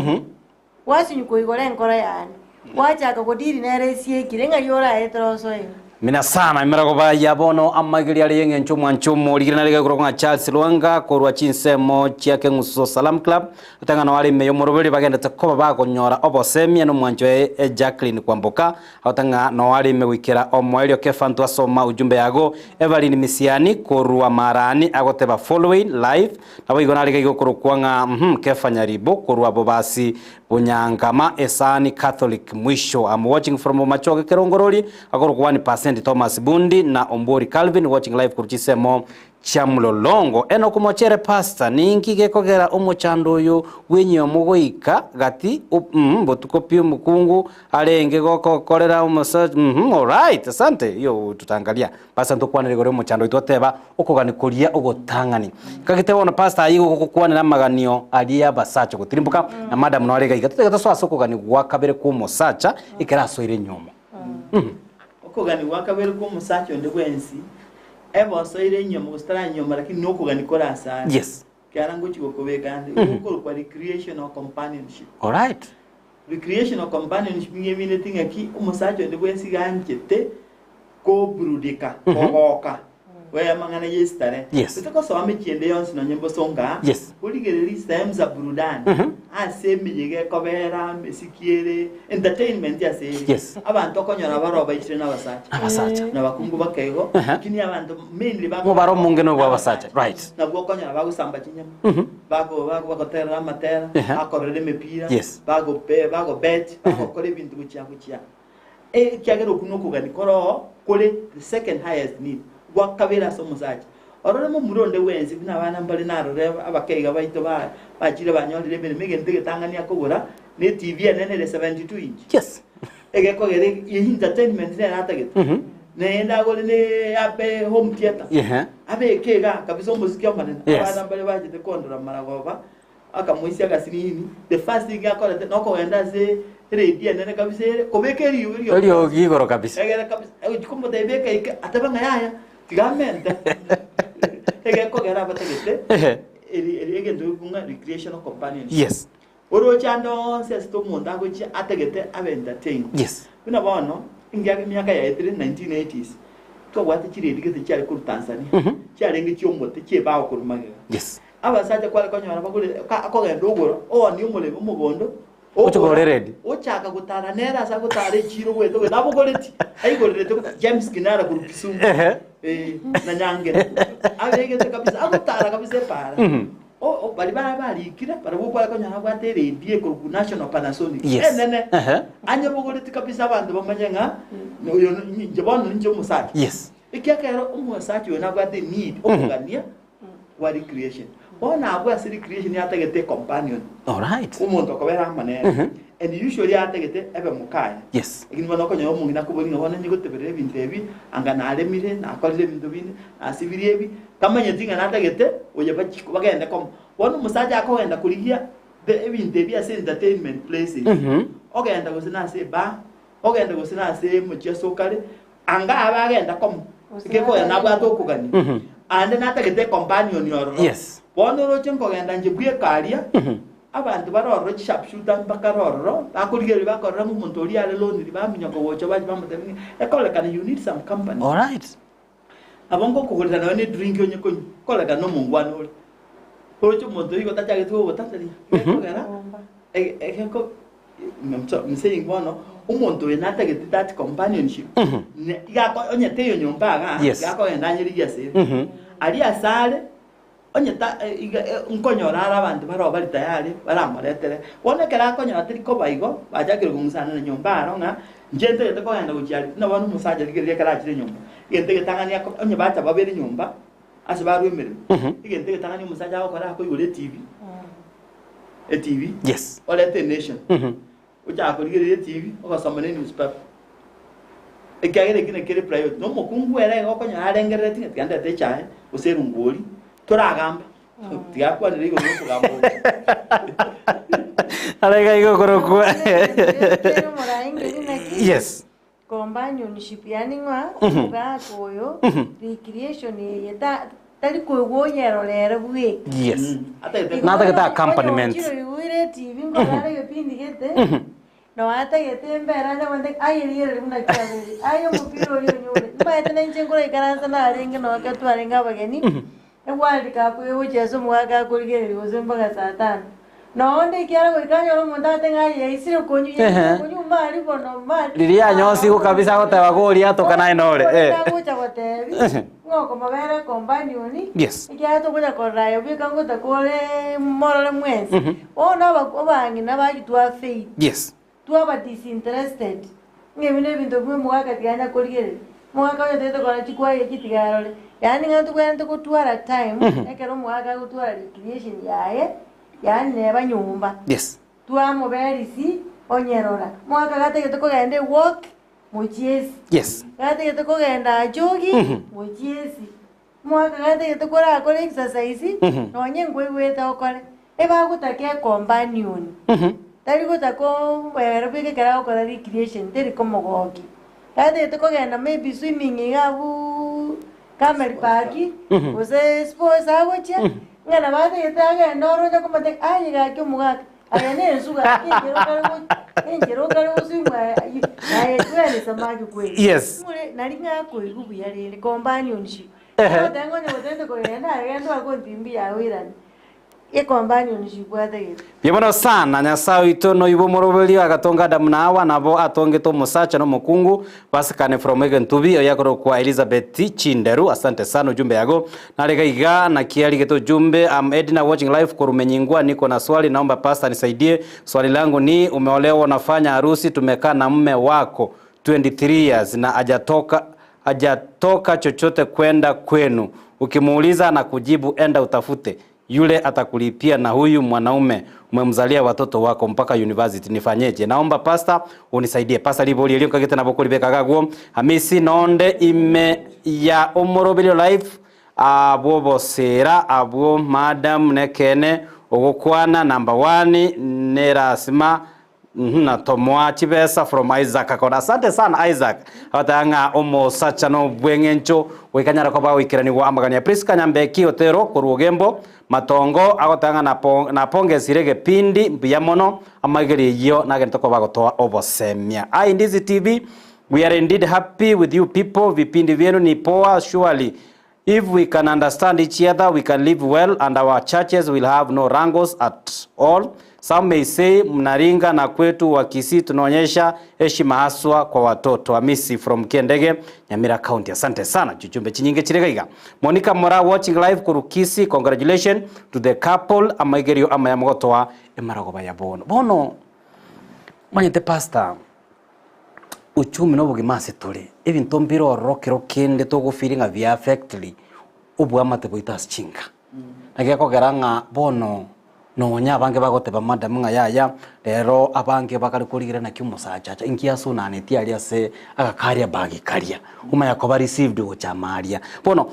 Gwasinyu koigora enkoro yane, gwachaka godili nere esiekire ng'ai oraetere osoe iga. Mina sana emerogo ya bono amaigerio are y'eng'encho omwancho omorigire nare gekorokwa ng'a Charles Lwanga korwa chinsemo chia Keng'uso Salam Club otang'ana are ime y'omoroberi bagendete koba bagonyora obosemia n'omwancho oye Jacqueline Kwamboka agotang'a noo are ime goikera omoerio Kefa ntwasoma ujumbe yago Evelyn Misiani korwa Marani agoteba following live Naboigo nare gaiga okorokwa ng'a uhum Kefa Nyaribo korwa Bobasi Bunyangama Esani Catholic Mwisho I'm watching from Bomachoge Kerongorori akorokwa 1% Thomas Bundi na Ombuori Calvin watching live korwa chisemo chia Mlolongo Enock Mochere Pastor ninki gekogera omochando oyo bw'enyomo goika gati uhum botuko pi omokungu arenge gokokorera omosacha uhum alright asante iyo tutaangalia Pastor ntokwanere igoro y'omochando oito oteba okogani koria ogotang'ani. Kagete bono pastor aye igo gokokwanera amaganio aria y'abasacha gotirimboka na madam nore iga iga totagete tosoe ase okogani gwa kabere kwa omosacha ekero asoire enyomo. Okogani gwa kabere kwa omosacha onde bwensi, ebe osoire enyomo gose taranyoma lakini nokogani kore asare. Yes. Kiara ngochi gokobeka ande, gokorokwa recreational companionship. Alright. Recreational companionship nigo emineti ng'aki omosacha onde bwensi iga anchete koburudika, kogoka, goya amang'ana y'esitare. Yes. Gose kosoa mechie ende yonsi nonye mbosongo aa, Yes. origererie sehemu za burudani, ase emeyega ekobera, emesiki ere, entertainment ase ere. Yes. Abanto okonyora baroo baichire na abasacha. Abasacha. Na abakungu bake igo, lakini abanto mainly bako- Omobaro omonge nobwa abasacha, right. Nabwo okonyora bagosamba chinyama, bako bako bagoterera amatera, bakorera emepira, Yes. bagope bagobet, bagokora ebinto gochia gochia. Ekiagera okwo nokogania kore oo kore the second highest need, gwa kabere ase omosacha. Orore momura onde bwensi buna abana mbare narore abakeiga baito ba bachire banyorire emeremo egento egetang'ani akogora ne etv enene ere 72 inch. Yes. Egekogera eye entertainment nere atagete. Naende agore ne abe home theatre. Ehe. Abeke igaa kabisa omosiki omonene. Yes. Abana mbare bachete kondora maragoba Akamoisia agasinini, the first thing akorete nokogenda ase eredio enene kabisa ere, kobeka eriogi rioka. Eriogi igoro kabisa. Egere kabisa, agochia komotebia beka ike, atebe ng'a yaya, tiga amente. Egekogera abatagete, Ehe. eri eri egento gekong'a recreational companionship. Yes. Oroche ande onsi ase omonto agochia atagete abe entertained. Yes. Buna bono, engiaga emiaka yaetire 1980s, twabwate chiredio gete chiare korwa Tanzania, chiarenge chi'omote chi'ebao korwa magega. Yes. Abasacha kware konyora bagore akogenda ogoro, oonie omoremo omogondo, Oche kogora eredi. Ochaka gotara nere ase agotara echiro goeta goeta abogoreti aigorerete James Kinara korwa Kisumu Ehe. eh, na Nyangena abegete kabisa agotara kabisa epara O- o- baria bare barikire barabwo okware konyora abwate eredi ekorokwa National Panasonic Yes. enene Ehe. anyebogoreti kabisa abanto bamanye ng'a oyo inche bono ninche omosacha Yes. Ekiagera omosacha oyo nabwate eneed, okogania kwa recreation. Bono abwo ase recreation yatagete ecompanion, Alright. omonto okobera amo nere. And usually yatagete ebe mokaye. Yes. Lakini bono okonyora omong'ina akoboria ng'a bono nyigoteberera ebinto ebi, anga naremire, nakorire ebinto binde, nasibirie ebi, tamanyeti ng'a natagete oyo bachi bagende komo. Bono omosacha akogenda korigia the ebinto ebi ase entertainment places, ogenda gose nase ebar, ogende gose nase omochie ase okare, Anga abe agenda komo, egekoya nabwate okogania, aande natagete ecompanion ororo. Yes. Bono oroche nkogenda inche bweka aria, abanto bare ororo chisharpshooter mbakare ororo, bakorigereria bakorora ng'a omonto oria are lonely, baminyoka gocha bache bamotebia ng'a ekorekana you need some company. Alright. Nabo ngokogorera nonya ne drink onye konywa, korekana nomongwana ore. Oroche omonto oyio igo tachagete gogotateria, gekogera, ege egeko I'm saying bono, omonto oyo natagete that companionship, ne iga ako onye teiyo nyomba igaa, Yes. iga akogenda anyerigie ase ere. Aria ase are, onye ta iga nkonyora are abanto baroo bari tayari, baramoretere. Bono ekero akonyora teri koba igo, bachakire kong'usana na nyomba aro ng'a, inche ntagete kogenda gochia aria, buna bono omosacha rigereria ekero achire nyomba, egento egetang'ani ako onye bacha babere nyomba, ase barwa emeremo, egento egetang'ani omosacha agokora akoigora etibi, Etibi, Yes. orete enation, ochaka korigereria etibi, ogasoma na enewspaper. Ekiagera eki nakere priority. Na omokungu ere iga okonyora arengerereti ng'a tiga ndete echae gose erongori, toragamba. Tiga akwanere igoro ya okogamba oko. Are iga iga okorokwa. Yes. Companionship yaani ng'a omogaka oyo recreation eye ta tari koigwa oyerora ere bweka. Yes. Atagete Igo Natagete onye- accompaniment. Onye ochire oigwire etibi nkorora egepindi gete, noo atagete embere anya gontebia aye rigereria buna kiabeire, aye omopira oria onyore. Nimanyete na inche nkoraikaransa narenge noo ekero twarenge abageni, Eworld Cup egochia ase omogaka akorigereria gose mpaka saa tano. Noonde ekiara goika anyore omonto agate ng'a aye yaisire konywa, yaisire Ehe. konywa mari bono mari. Riria yanyosiwu kabisa agoteba goria atoka naye nore, eh. Agocha gotebi Ehe. ng'a okomobera companion, Yes. ekiagera tokonya korora aye bweka ngotaka ore morore mwensi. Bono aba abang'ina bagitwa faith. Yes. Twaba disinterested, ng'a ebi nebinto bimwe omogaka tiga anya korigereria, omogaka oyo otagete korora chikwaya echi tiga arore, yaani ng'a ntobwenerete gotwara time, ekero omogaka agotwara recreation yaye, yaani neba nyomba. Yes. Twamoberisi onyerora, omogaka gatagete kogenda ewalk, mochiesi. Yes. Gatagete kogenda ajogi, mochiesi. Omogaka gatagete korakore exercise, nonye nkoigwete okore, ebagotaka ecompanion. Tari gotaka ere bweka ekero agokora recreation, teri komogokia. Gatagete kogenda maybe swimming iga abuuuu Camel Park, gose sports agochia, ng'a nabo atagete agende oro onya komotebia aye gaki omogaka, aye na ensu gaki enchera okare go enchera okare goswim aye aye twende samaki kweri. Yes. Ng'ore nari ng'akoigwa buya rende companionship. Ehe. Ogoteba ng'a onye gotagete kogenda aye genda oake ontimbi yago oirane. Ecompanionship atagete. Mbuya mono sana, Nyasae oito noyio bw'omoroberio agatonga Adamu na Hawa, nabo atongete omosacha na omokungu, basikane from egentubi, oyo akorokwa Elizabeth Chinderu, asante sana ujumbe yago. Nare iga iga, naki arigete ujumbe, am Edna watching live korumenyingwa, niko na swali, naomba pastor anisaidie, swali langu ni, umeolewa unafanya harusi, tumekaa na mme wako 23 years na hajatoka hajatoka chochote kwenda kwenu, ukimuuliza anakujibu enda utafute yule atakulipia, na huyu mwanaume umemzalia watoto wako mpaka university, nifanyeje? Naomba pastor unisaidie. Pastor libori elio nkagete nabo koribeka gagwo Hamisi nonde ime ya omoroberio life abwo bosera abwo madam nekene ogokwana number 1 nerasima Na tomoa chibesa from Isaac akora asante sana Isaac agateba ng'a omosacha nobweng'encho goika nyara koba goikeranigwa amagania Prisca Nyambeki Otero korwa Ogembo Matongo agoteba ng'a napo napongesire egepindi mbuya mono amaigerio eyio nagente koba gotoa obosemia Aye Ndizi TV we are indeed happy with you people vipindi vyenu ni poa surely If we can understand each other we can live well and our churches will have no wrangles at all. Some may say mnaringa na kwetu wa Kisii tunaonyesha heshima haswa kwa watoto. Amisi from Kiendege, Nyamira County. Asante sana. Chichumbe chinyinge chire gaiga. Monica Mora watching live koru Kisii. Congratulations to the couple. Amaigerio amaya mogotoa emarogoba ya bono. Bono manyete pastor uchumi na obogima ase tore ebinto mbire ororo kero kende togofeeling ng'a bia affectiri oboamate bwaito ase chinka. Naki gekogera ng'a bono nonya abange bagoteba madam ng'a yaya, rero abange bakare korigereria naki omosacha acha, inki asonanetie aria ase agakaria bag karia, omanya koba received gocha amo aria. Bono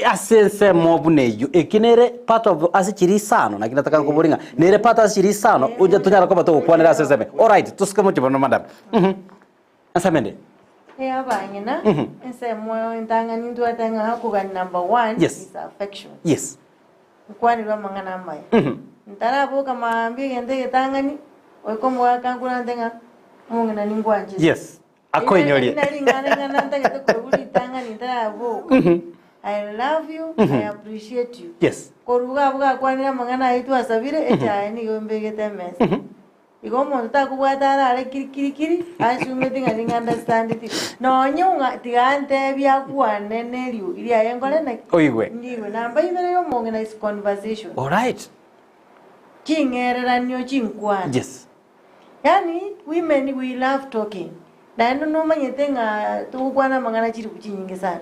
ase ensemo buna eyio, eki nere part of ase chiria isano, naki nataka nkoborie ng'a nere part ase chiria isano, oche tonyare koba togokwanera ase ensemo eye. Alright, tosuke mochie bono madam, mh, ensemo ende. Ey'abang'ina, ensemo entang'ani ntwate ng'a okogania number one Yes. is affection. Yes. Nkwanirwe amang'ana amaya. Ntaraboka maambia egento egetang'ani, goika omogaka ankurante ng'a omong'ina ningwanchete. Yes. Akoinyorie. Eri nari ring'ana ring'ana ntagete koigwa ritang'ani ntaraboka. I love you, I appreciate you. Yes. Korwa iga abwo gakwanire amang'ana ayio twasabire, echae nigo embegete emesa. Igo omonto takobwata arare kiri kiri kiri, asumeti ng'a nigo understandeti. Nonye ng'a tiga antebie akwane ne eriogi riaye nkore naki? Oigwe. Ndigwe. Namba ibere ya omong'ina is conversation. Alright. Ching'ereranio chinkwana. Yes. Yaani women we love talking. Naende nomanyete ng'a togokwana amang'ana chilifu chinyinge sana.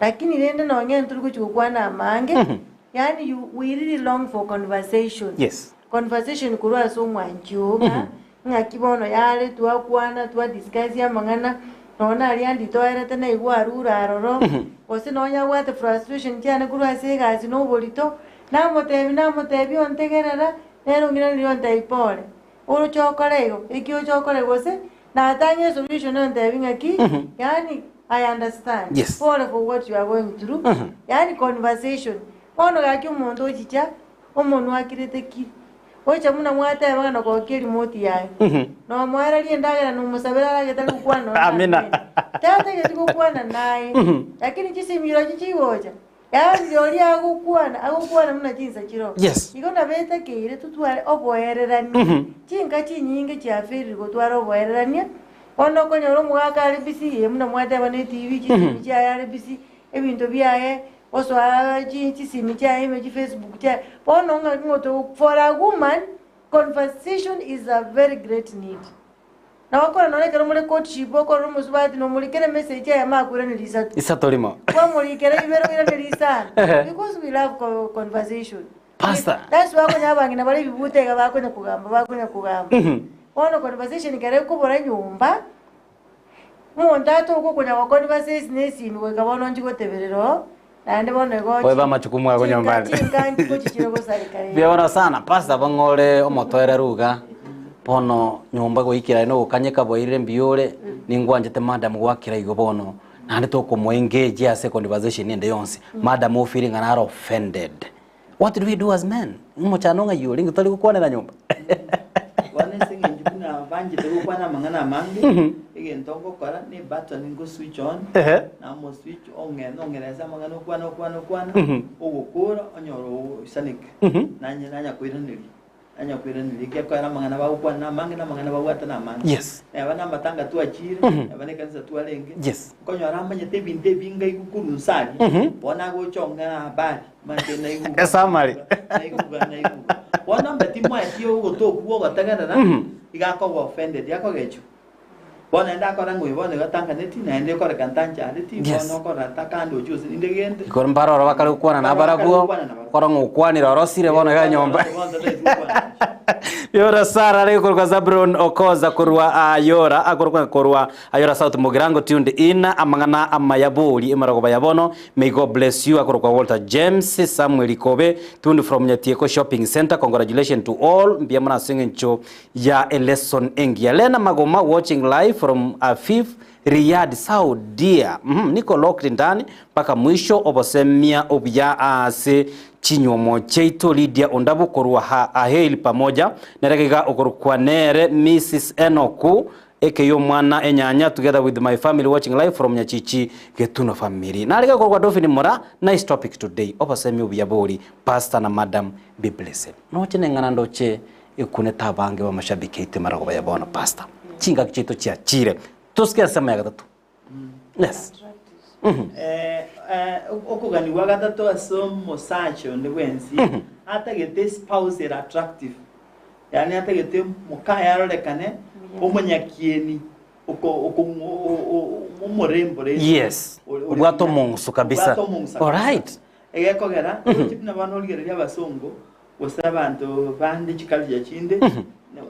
Lakini rende nonye ntori gochia gokwana amange, yaani you we really long for conversation. Yes. Conversation korwa ase omwanchi oo ng'a ng'aki bono yare twakwana twa discuss amang'ana nonya naria nditoerete naigwa arure aroro, gose nonya abwate frustration chiane korwa ase egasi na oborito, namotebi namotebi ontegerera, nere ong'iraneria ontebi pore, oroche okore igo, eki oche okore gose natang'e esolution ontebi ng'aki, yaani I understand, Yes. pore for what you are going through, yaani conversation. Bono gaki omonto ochicha. Omonwa akirete ki? Gocha buna mwateba ng'a nokogokia erimoti yaye, nomoererie endagera nomosabere arage tari gokwana nonya na Amina. amina. Tatageti gokwana naye, lakini chisimiro echio chigocha, yaani rirorio agokwana, agokwana buna chinsa chiroo. Yes. Igo nabo etakeire totware oboererania, chinka chinyinge chiafailire gotwara oboererania, bono okonyora omogaka are busy, eye buna mwateba na etv, chisimi chiaye are busy, ebinto biaye, Gosoa chisimi chiaye ime chifacebook chiaye bono ng'a ng'oto for a woman conversation is a very great need. Nabo okore nonye ekero more courtship okorora omosubati nomorikere emessage eyemo akoiraneria isato. Isato rimo. Kwamorikera ibere oiraneria isano because we love conversation. Pastor. That's why okonya abang'ina bare ebibuta iga bakonya kogamba bakonya kogamba. Bono conversation ekero ekobora nyomba. Omonto atoke okonya gokonywa ase esi na esimi goika bono nchi goteberera oo, naende bono igo Obe amachukumu ago nyumbani. chinka nchi chire gosareka rende. Mbuya bono sana pastor bang'ore omotoereru iga bono nyomba goikera aye nogokanyeka bwairire mbuya ore ningwanchete madam gwakera igo bono naende tokomo engage ase conversation ende yonsi madam o feeling ng'a naro offended what do we do as men omochando ng'ai ore inki tari gokwanera nyomba. Bono ase eng'encho buna banchete gokwana amang'ana amange, egento ngokora ne ebutton ngo switch on, namo switch ong'e nong'eresa amang'ana okwane okwane okwane, ogokora onyore oisaneke, nanye nanya koiraneria, nanya koiraneria ekiagera amang'ana bagokwana na amange na amang'ana babwate na amange. Yes. Neba na amatanga twachire, neba na ekanisa twarenge, Yes. nkonyora amanyete ebinto ebinge aigwe korwa inse aria, bono agocha ong'e habari. Esamari. Bono mbe timoeti ogotoku bw'ogotegerera, iga akoba offended, akogechwa. Bono naende akora ng'a oyo bono igo atanganeti, naende okoreka ntanchareti, Yes. bono okorora ntakande ochia gose ninde gende. Igoro mbaroro bakare gokwana nabarabwo, okora ng'a okwanire orosire bono iga nyomba. Yora Sara arenge korokwa Zabulon okoza korwa Ayora, akorokwa korwa Ayora South Mugirango tuned in, amang'ana amaya bori emarogoba ya bono, May God bless you akorokwa Walter James Samuel Kobe tuned from Nyatieko Shopping Center congratulations to all mbuya mono ase eng'encho ya elesson engiya Lena Magoma watching live from Afif Riyadh Saudia mm niko locked ndani mpaka mwisho obosemia obuya ase chinywomo chiaito Lydia Ondabu korwa ha Aheil pamoja nere iga okorokwa nere Mrs Enoku Eke y'omwana enyanya together with my family watching live from Nyachichi Getuno family. Narige korwa Dolphin Mura, nice topic today. Obosemi obuya bori, pastor na madam be blessed. Noche neng'ana ndoche ekunete abange b'amashabiki aito emarogobaa ya bono pastor. Chingaki chiaito chiachire. Tosike ensemo ya gatato. Yes. Okogania gwa gatato ase omosacha onde bwensi atagete espouse ere attractive, yaani atagete mokaye arorekane omonyakieni omorembo rende. Yes. Obwate omong'uso kabisa. Obwate omong'uso kabisa. Alright. Egekogera, roche buna bono origereria abasongo, gose abanto bande chiculture chinde,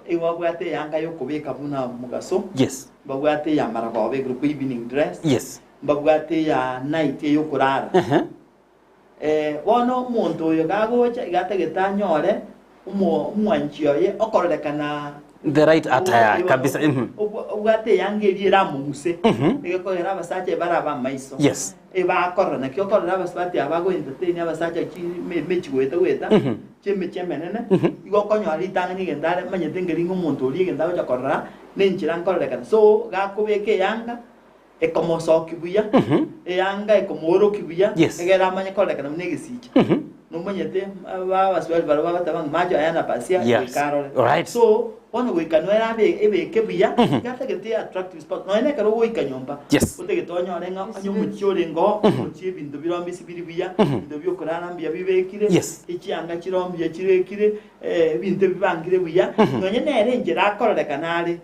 igo babwate eyanga yokobeka buna mogaso, Yes. mbabwate eya maragoba ekorokwa evening dress, Yes. mbabwate eya night eyokorara. Ehe. Bono omonto oyo gagocha iga atagete anyore omo- omwanchi oye okororekana The right attire kabisa. Obwate eyanga eria eramong'use, egekogera abasacha ebare abamaiso. Yes. Ebakorora naki okorora abasubati aba bago entertain abasacha emechi goeta goeta, chi'emechi emenene, igo okonyora ritang'ani egento are manyete nkeri ng'a omonto oria egento agocha korora, na enchera nkororekana. So, gakobeka eyanga, ekomosokia buya, eyanga ekomoorokia buya, Yes. egere amanye kororekana buna egesicha. Nomanyete aba abaswahili barabwo bagoteba ng'a macho hayana pazia, Yes. goika arore. Alright. So, bono goika noere abe ebeke buya, iga atagete attractive spouse. Nonya na ekero ogoika nyomba, Yes. otagete onyore ng'a onye omochie orenge oo, omochie ebinto bire mbisi biri buya, ebinto bia okorara mbuya bibekire, Yes. echianga chire mbuya chirekire, ebinto bibangire buya, nonya nere enchera akororekana are,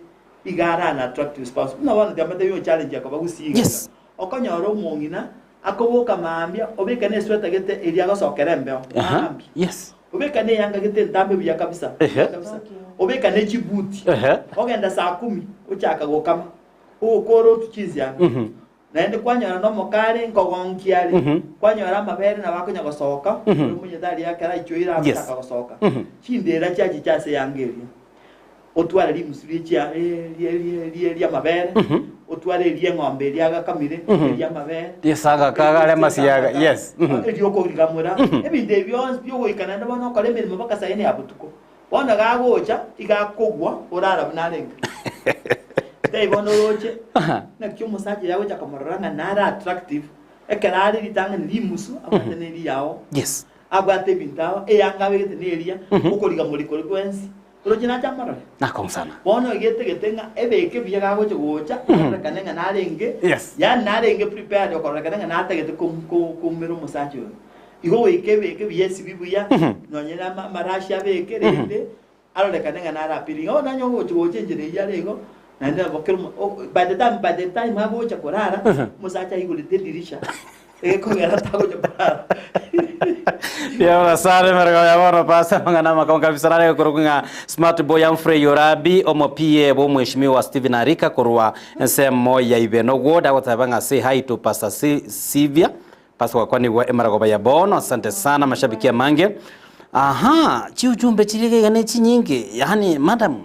Iga are an attractive spouse. Buna bono tiamate yo challenge akoba gusii iga. Yes. Okonyora omong'ina akoboka mambia obeka ne esweta gete eria agosokera embeo Aha. mambia. Yes. Obeka ne eyanga gete entambe buya kabisa. Ehe. Buya kabisa. Obeka ne chibuti. Ehe. Ogenda saa kumi ochaka gokama. Ogokora otu chinsiaga. Naende kwanyora nomokare nkogonkia are, kwanyora amabere nabo akonya gosoka, ore omonyete aria ekero aichoire agochaka gosoka, chindera chiachicha ase eyanga eria. Otware rimusu rie chia rie rie rie ri'amabere, otware eri'eng'ombe eria agakamire, eri'amabere. Risaga kaga aria amasiaga, yes. Eri'okorigamora, ebinto ebi bionsi biogoika naende bono okore emeremo mpaka saa ine ya botuko. Bono gagocha, iga akogwa orara buna arenge. Tei bono oroche, naki omosacha oyo agocha komorora ng'a nare attractive, ekero are ritang'ani rimusu, abwate na eriyao, Yes. abwate ebinto ao, eyanga abegete neria, okoriga mori kore kwensi, oroche nache amorore. Nakong'u sana. Bono iga etagete ng'a ebeke buya gagocha gocha, arorekane ng'a narenge, Yes. yaani narenge prepared okororekana ng'a natagete kom- ko- koumera omosacha oyo. Igo goika ebeke buya esibi buya, nonye na amarashi abeke rende arorekane ng'a nare appealing. Bono onye ogocha gocha enchera eyio are igo, naende nabo kera omo o by the time by the time agocha korara, omosacha aigorete edirisha, egekogera tagocha korara. Yabora sana emerego ya bono pasa amang'ana amakong'u kabisa nare gokorokwa ng'a Smart Boy Humphrey Orabi omo PA bwa omweshimiwa Stephen Arika korwa ensemo ya Ibeno Ward agoteba ng'a say hi to Pastor Sylvia Pastor gwakwanigwa emaragoba ya bono asante sana mashabiki amange aha chiujumbe chiri iga iga ne chinyinge yaani madam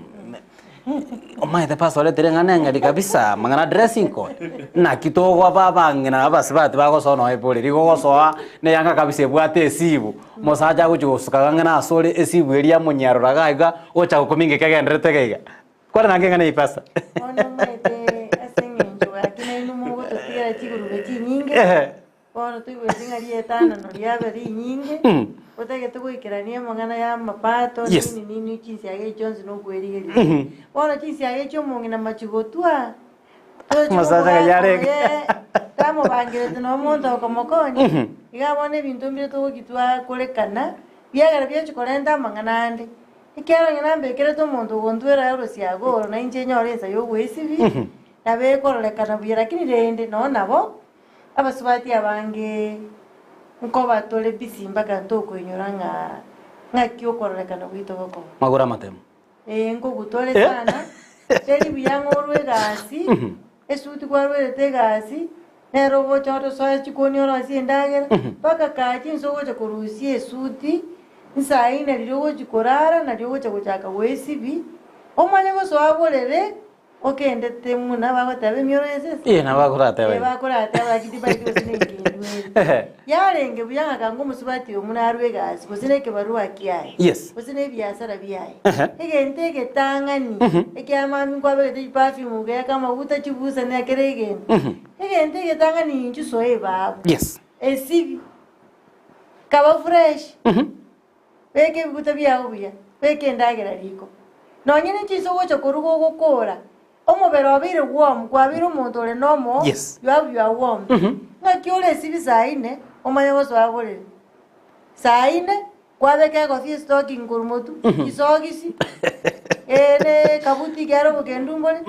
omaete pastor oretire eng'ana eng'ari kabisa amang'ana dressing code naki togoba abang'ina abasubati bagosoa nonya ebori rigo ogosoa na eyanga kabisa ebwate esibu omosacha agochi gosuka ang'e asore esibu eria amonyarora iga iga ocha gokumia ng'aki agenderete iga iga. Kwana nange eng'ana eye pastor. Bono omanyete ase eng'encho gaki nainwe mogototigera chigurube chinyinge, Ehe. bono toigweti ng'a rietanano riabe rinyinge, otagete goikerania amang'ana ya amapato Yes. nini nini chinsiaga echi chionsi nokwerigeria. Bono chinsiaga echi omong'ina machi gotwa, tochi Omosacha omogaka yarenge. oye tamobangerete na omonto okomokonya, iga bono ebinto mbire togochi twakorekana, biagera biachi korenta amang'ana ande. Ekiagera onye nambekerete omonto ogontwera orosiaga oro, na inche nyore ensa y'ogwesibia, nabo ekororekana buya, lakini rende nonya nabo, abasubati abange nkoba tore busy mpaka ntokoinyora ng'a ng'aki okororekana gwaito gokoba. Magoro amatemu. Ee, nkogutore sana, teri buya ng'a orwe egasi, esuti kwarwerete egasi, nere ogocha orosoe chikoni orosie endagera, mpaka kaa chinsa ogocha korusia esuti, Nsa eye nario ogochia korara, nario ogocha gochaka gwesibia, omanye gosoa borere, okendete buna bagoteba emioro y'esese. Ee, nabo bakorateba Ee, igo. bakorateba lakini tibaeti gose na engendu ere. Ehe. Yarenge buya ng'a kanga omosubati oyo buna arwe egasi, gose na ekebarua kiaye, Yes. gose na ebiasara biaye, Ehe. egento egetang'ani, ekiamambia nkwabegete chiperfume ogeaka amaguta chibusa na kera egento, egento egetang'ani inchuo soa ebabu, Yes. esibi. Kaba fresh, beka ebiguta biao buya. Beka endagera riko. Nonye ne chinsa ogocha koruga ogokora, omobere obeire warm, kwabeire omonto ore na omo, Yes. you have your warmth. Ng'aki ore esibi saa ine, omanye gosoa borere. Saa ine, kwabeka egofia estocking korwa motwe, chisogisi, na ekabuti ekero obokendu mbore,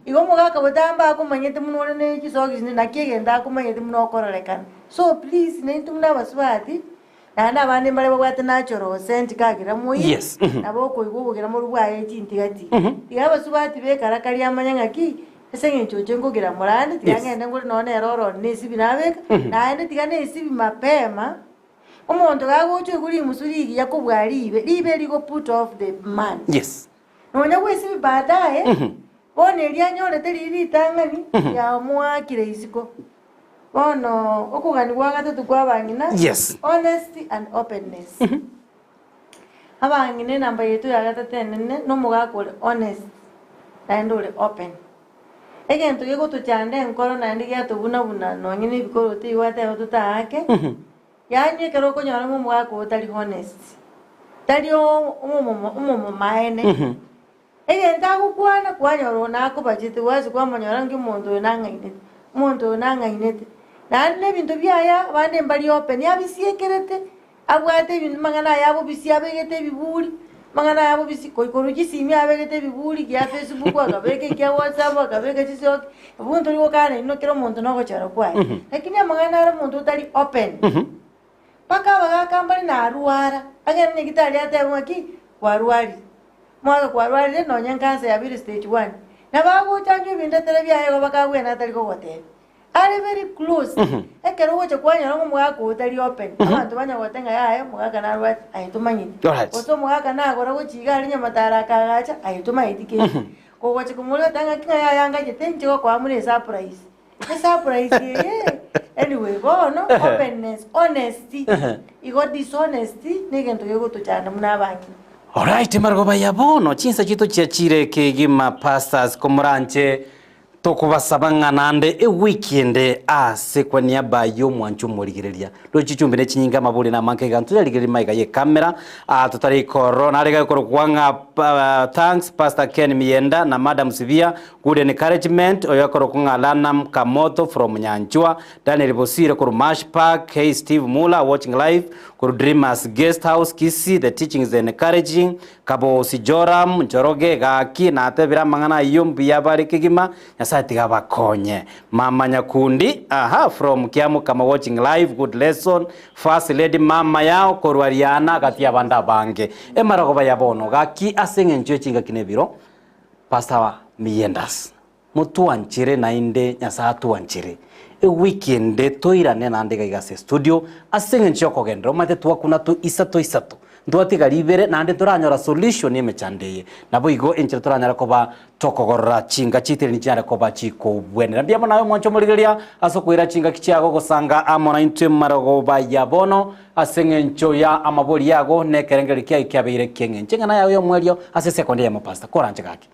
igo omogaka botambe akomanyete buna ore ne chisogisi naki egento akomanyete buna okororekana. So please, naintwe buna abasubati, Naende abande mbare babwate natural scent kagera moyie, Yes, mhm. nabo okoigwa obogera moru bwaye chintigati. Tiga abasubati bekarakaria amanye ng'aki, ase eng'encho inche nkogera morande, tiga Yes. ng'ende ngore nonye nere ororo na esibi nabeka, naende tiga na esibi mapema, omonto gagocha oigwe rimusu rigiya kobua ribe, ribe rigo put off the man. Yes. Nonya gwesibi baadaye, bono erio anyorete riria ritang'ani, riamoakire isiko. Bono okogania gwa gatato kwa abang'ina, Yes. honesty and openness. Abang'ina enamba yaito ya gatato enene, na omogaka ore honest, naende ore open. Egento gegotochanda enkoro naende giatobuna buna nonye na ebikoroto igo gwateba totaake, yaani ekero okonyora ng'a omogaka oyo tari honest, tari omomomo omomomaene. Egento agokwana, kwanyora oyo nakobachete, gwacha kwamonyora ng'a omonto oyo nang'ainete, omonto oyo nang'ainete. Naende na ebinto biaye abande mbari open, abisiekerete, abwate ebinto amang'ana aye abobisia abegete ebiburi, amang'ana aye abobisia koi korwa chisimi abegete ebiburi, gia Facebook akabeka ekia WhatsApp akabeka chisoki, abwo ntori gokana inwe kera omonto na ogochora kwaye. Lakini amang'ana aro omonto otari open, mpaka abagaka mbare narwara, agende nyagetari atebe ng'aki, kwarwarire. Omwaka kwarwarire nonya nkansa yabeire stage one. Nabo agochanchwa ebindetere biaye igo bakabwena atari kogotebia. Are very close. Ekero ogocha kwanyora ng'a omogaka oyo tari open, abanto banya goteba ng'a yaya omogaka narwate, aye tomanyeti. Alright. Gose omogaka nagora gochia iga aria nyamataro akaagacha, aye tomanyeti kende. Kogocha komoria goteba ng'aki ng'a yaya ngachete inche gokoa buna esurprise. Esurprise eye, anyway bono openness, honesty, igo dishonesty na egento gegotochanda buna abang'ina. Alright, marogoba ya bono chinsa chiaito chiachire kegima pastors komoranche tokobasaba ng'a naende ewiki ende ase kwa niaba y'omwancho omorigereria roche chichumbi ne chinyinga amabori na amanke iga ntoyarigererie magega ye camera ah, totari korora nare gakorokwa ng'a ah, thanks pastor Ken Mienda na madam Sibia Good encouragement, oyo akorokwa ng'a Lanam Kamotho from Nyanchwa, Daniel Bosire korwa Mash Park, Hey Steve Mula watching live korwa Dreamers Guest House Kisii, the teaching is encouraging, Kabosi Joram, Njoroge gaki natebire amang'ana ayio mbuya bare kegima, Nyasaye tiga abakonye. Mama Nyakundi aha from Kiamokama watching live, good lesson, First Lady mama yao korwa Riana gati y'abande abange. Emarogoba ya bono gaki ase eng'encho ye chingaki na ebiro, Pastor Miyendas, motwanchere naende Nyasae atwanchere, ewiki ende toirane naende iga iga ase estudio, ase eng'encho yokogenderera omanyete twakuna to isato isato, ntwatiga ribere naende ntoranyora solution y'emechando eye. Naboigo enchera toranyare koba tokogorora chinga chiaito erio nichinyare koba chikobwenera. Mbuya mono aye omwanche omorigereria ase okoira chingaki chiago gosanga amo naintwe marogoba ya bono. Ase engencho ya amabori yago na ekerengererio kiaye kiabeire eki'engencho. Eng'ana yao y'omoerio ase esekondi eyemo Pastor, koranche gaki.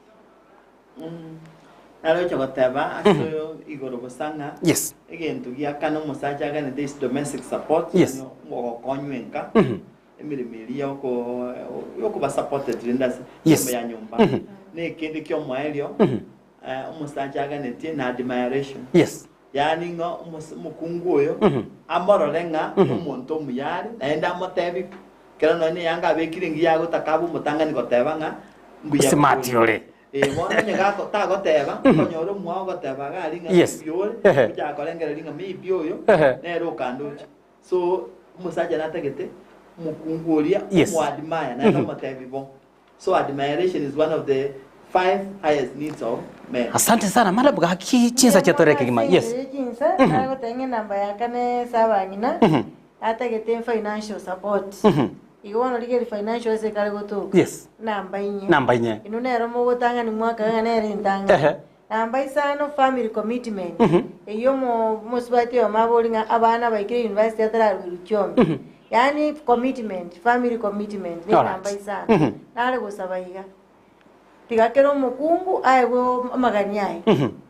Naroche goteba ase oyo igoro bosa ng'a Yes. egento giakana omosacha aganete is domestic support Yes. yaani ogokonywa enka emeremo eria yoko yokoba supported rende ase Yes. emeremo ya nyomba na ekende kia omoerio omosacha aganetie na admiration Yes. Yaani ng'a omokungu oyo amorore ng'a nomonto omuya are, naende amotebi kera nonya neyanga abekire engiya agotaka abe omotang'ani goteba ng'a mbuya Smart ore. ore. Eh, bono onye gako tagoteba, okonyora omwao ogoteba iga aria ng'a Yes. mbuya ore, Ehe. ochaka korengereria ng'a maybe oyo Ehe. nere okandoche. So, omosacha natagete omokungu oria Yes. omoadmire naende omotebi bo. So admiration is one of the five highest needs of men. Asante sana madam gaki chinsa chiatore kegima yes. Chinsa nagoteba ng'a enamba ya kane ase abang'ina atagete financial support. Igo bono rigerio financial ase ekare gotoka. Yes. Namba inye. Namba inye. Inwe nero mogotang'ani mwaka ng'a nere entang'ani. Ehe. Namba isano family commitment. Eyio omo omosubati oyomo abori ng'a abana baikire university atararwerwa chiombe. Yaani commitment, family commitment ne Alright. namba isano. Nare gosaba iga, tiga kera omokungu aegwe amagani aye.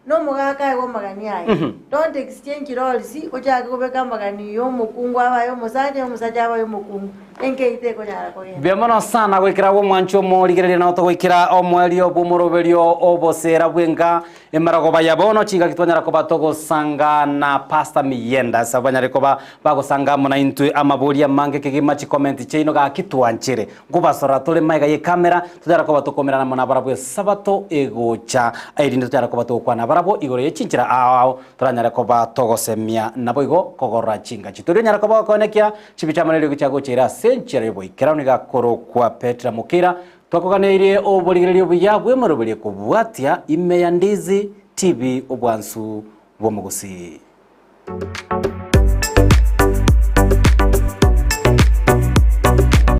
Na omogaka aegwe amagani aye. Don't exchange roles, ochake kobeka amagani ya omokungu abe aye omosacha, ya omosacha abe aye omokungu. Enka eyio tekonyara kogenda. Mbuya mono sana goikera agwo omwanchi omorigereria nao togoikera omoerio bw'omoroberio obosera bw'enka emerogoba ya bono chingaki twanyara koba togosanga na Pastor Miyenda ase abanyare koba bagosanga amo naintwe amaboria amange kegima chikomenti chiaino gaki twanchere Nkobasora tore magega y'ekamera, totara koba tokomerana amo nabarabwo Esabato egocha, erinde totara koba togokwana nabarabwo igoro ye chinchera ao ao, toranyare koba togosemia naboigo kogorora chingachi. Toria onyare koba gokoenekia chibicha amo neriogi chiagocha ere ase enchera y'oboikeranu iga akorokwa Petra Mokira. Twakoganeirie oborigereria obuya bw'emoroberio ekobwatia ime ya Ndizi TV obwansu bw'omogusii.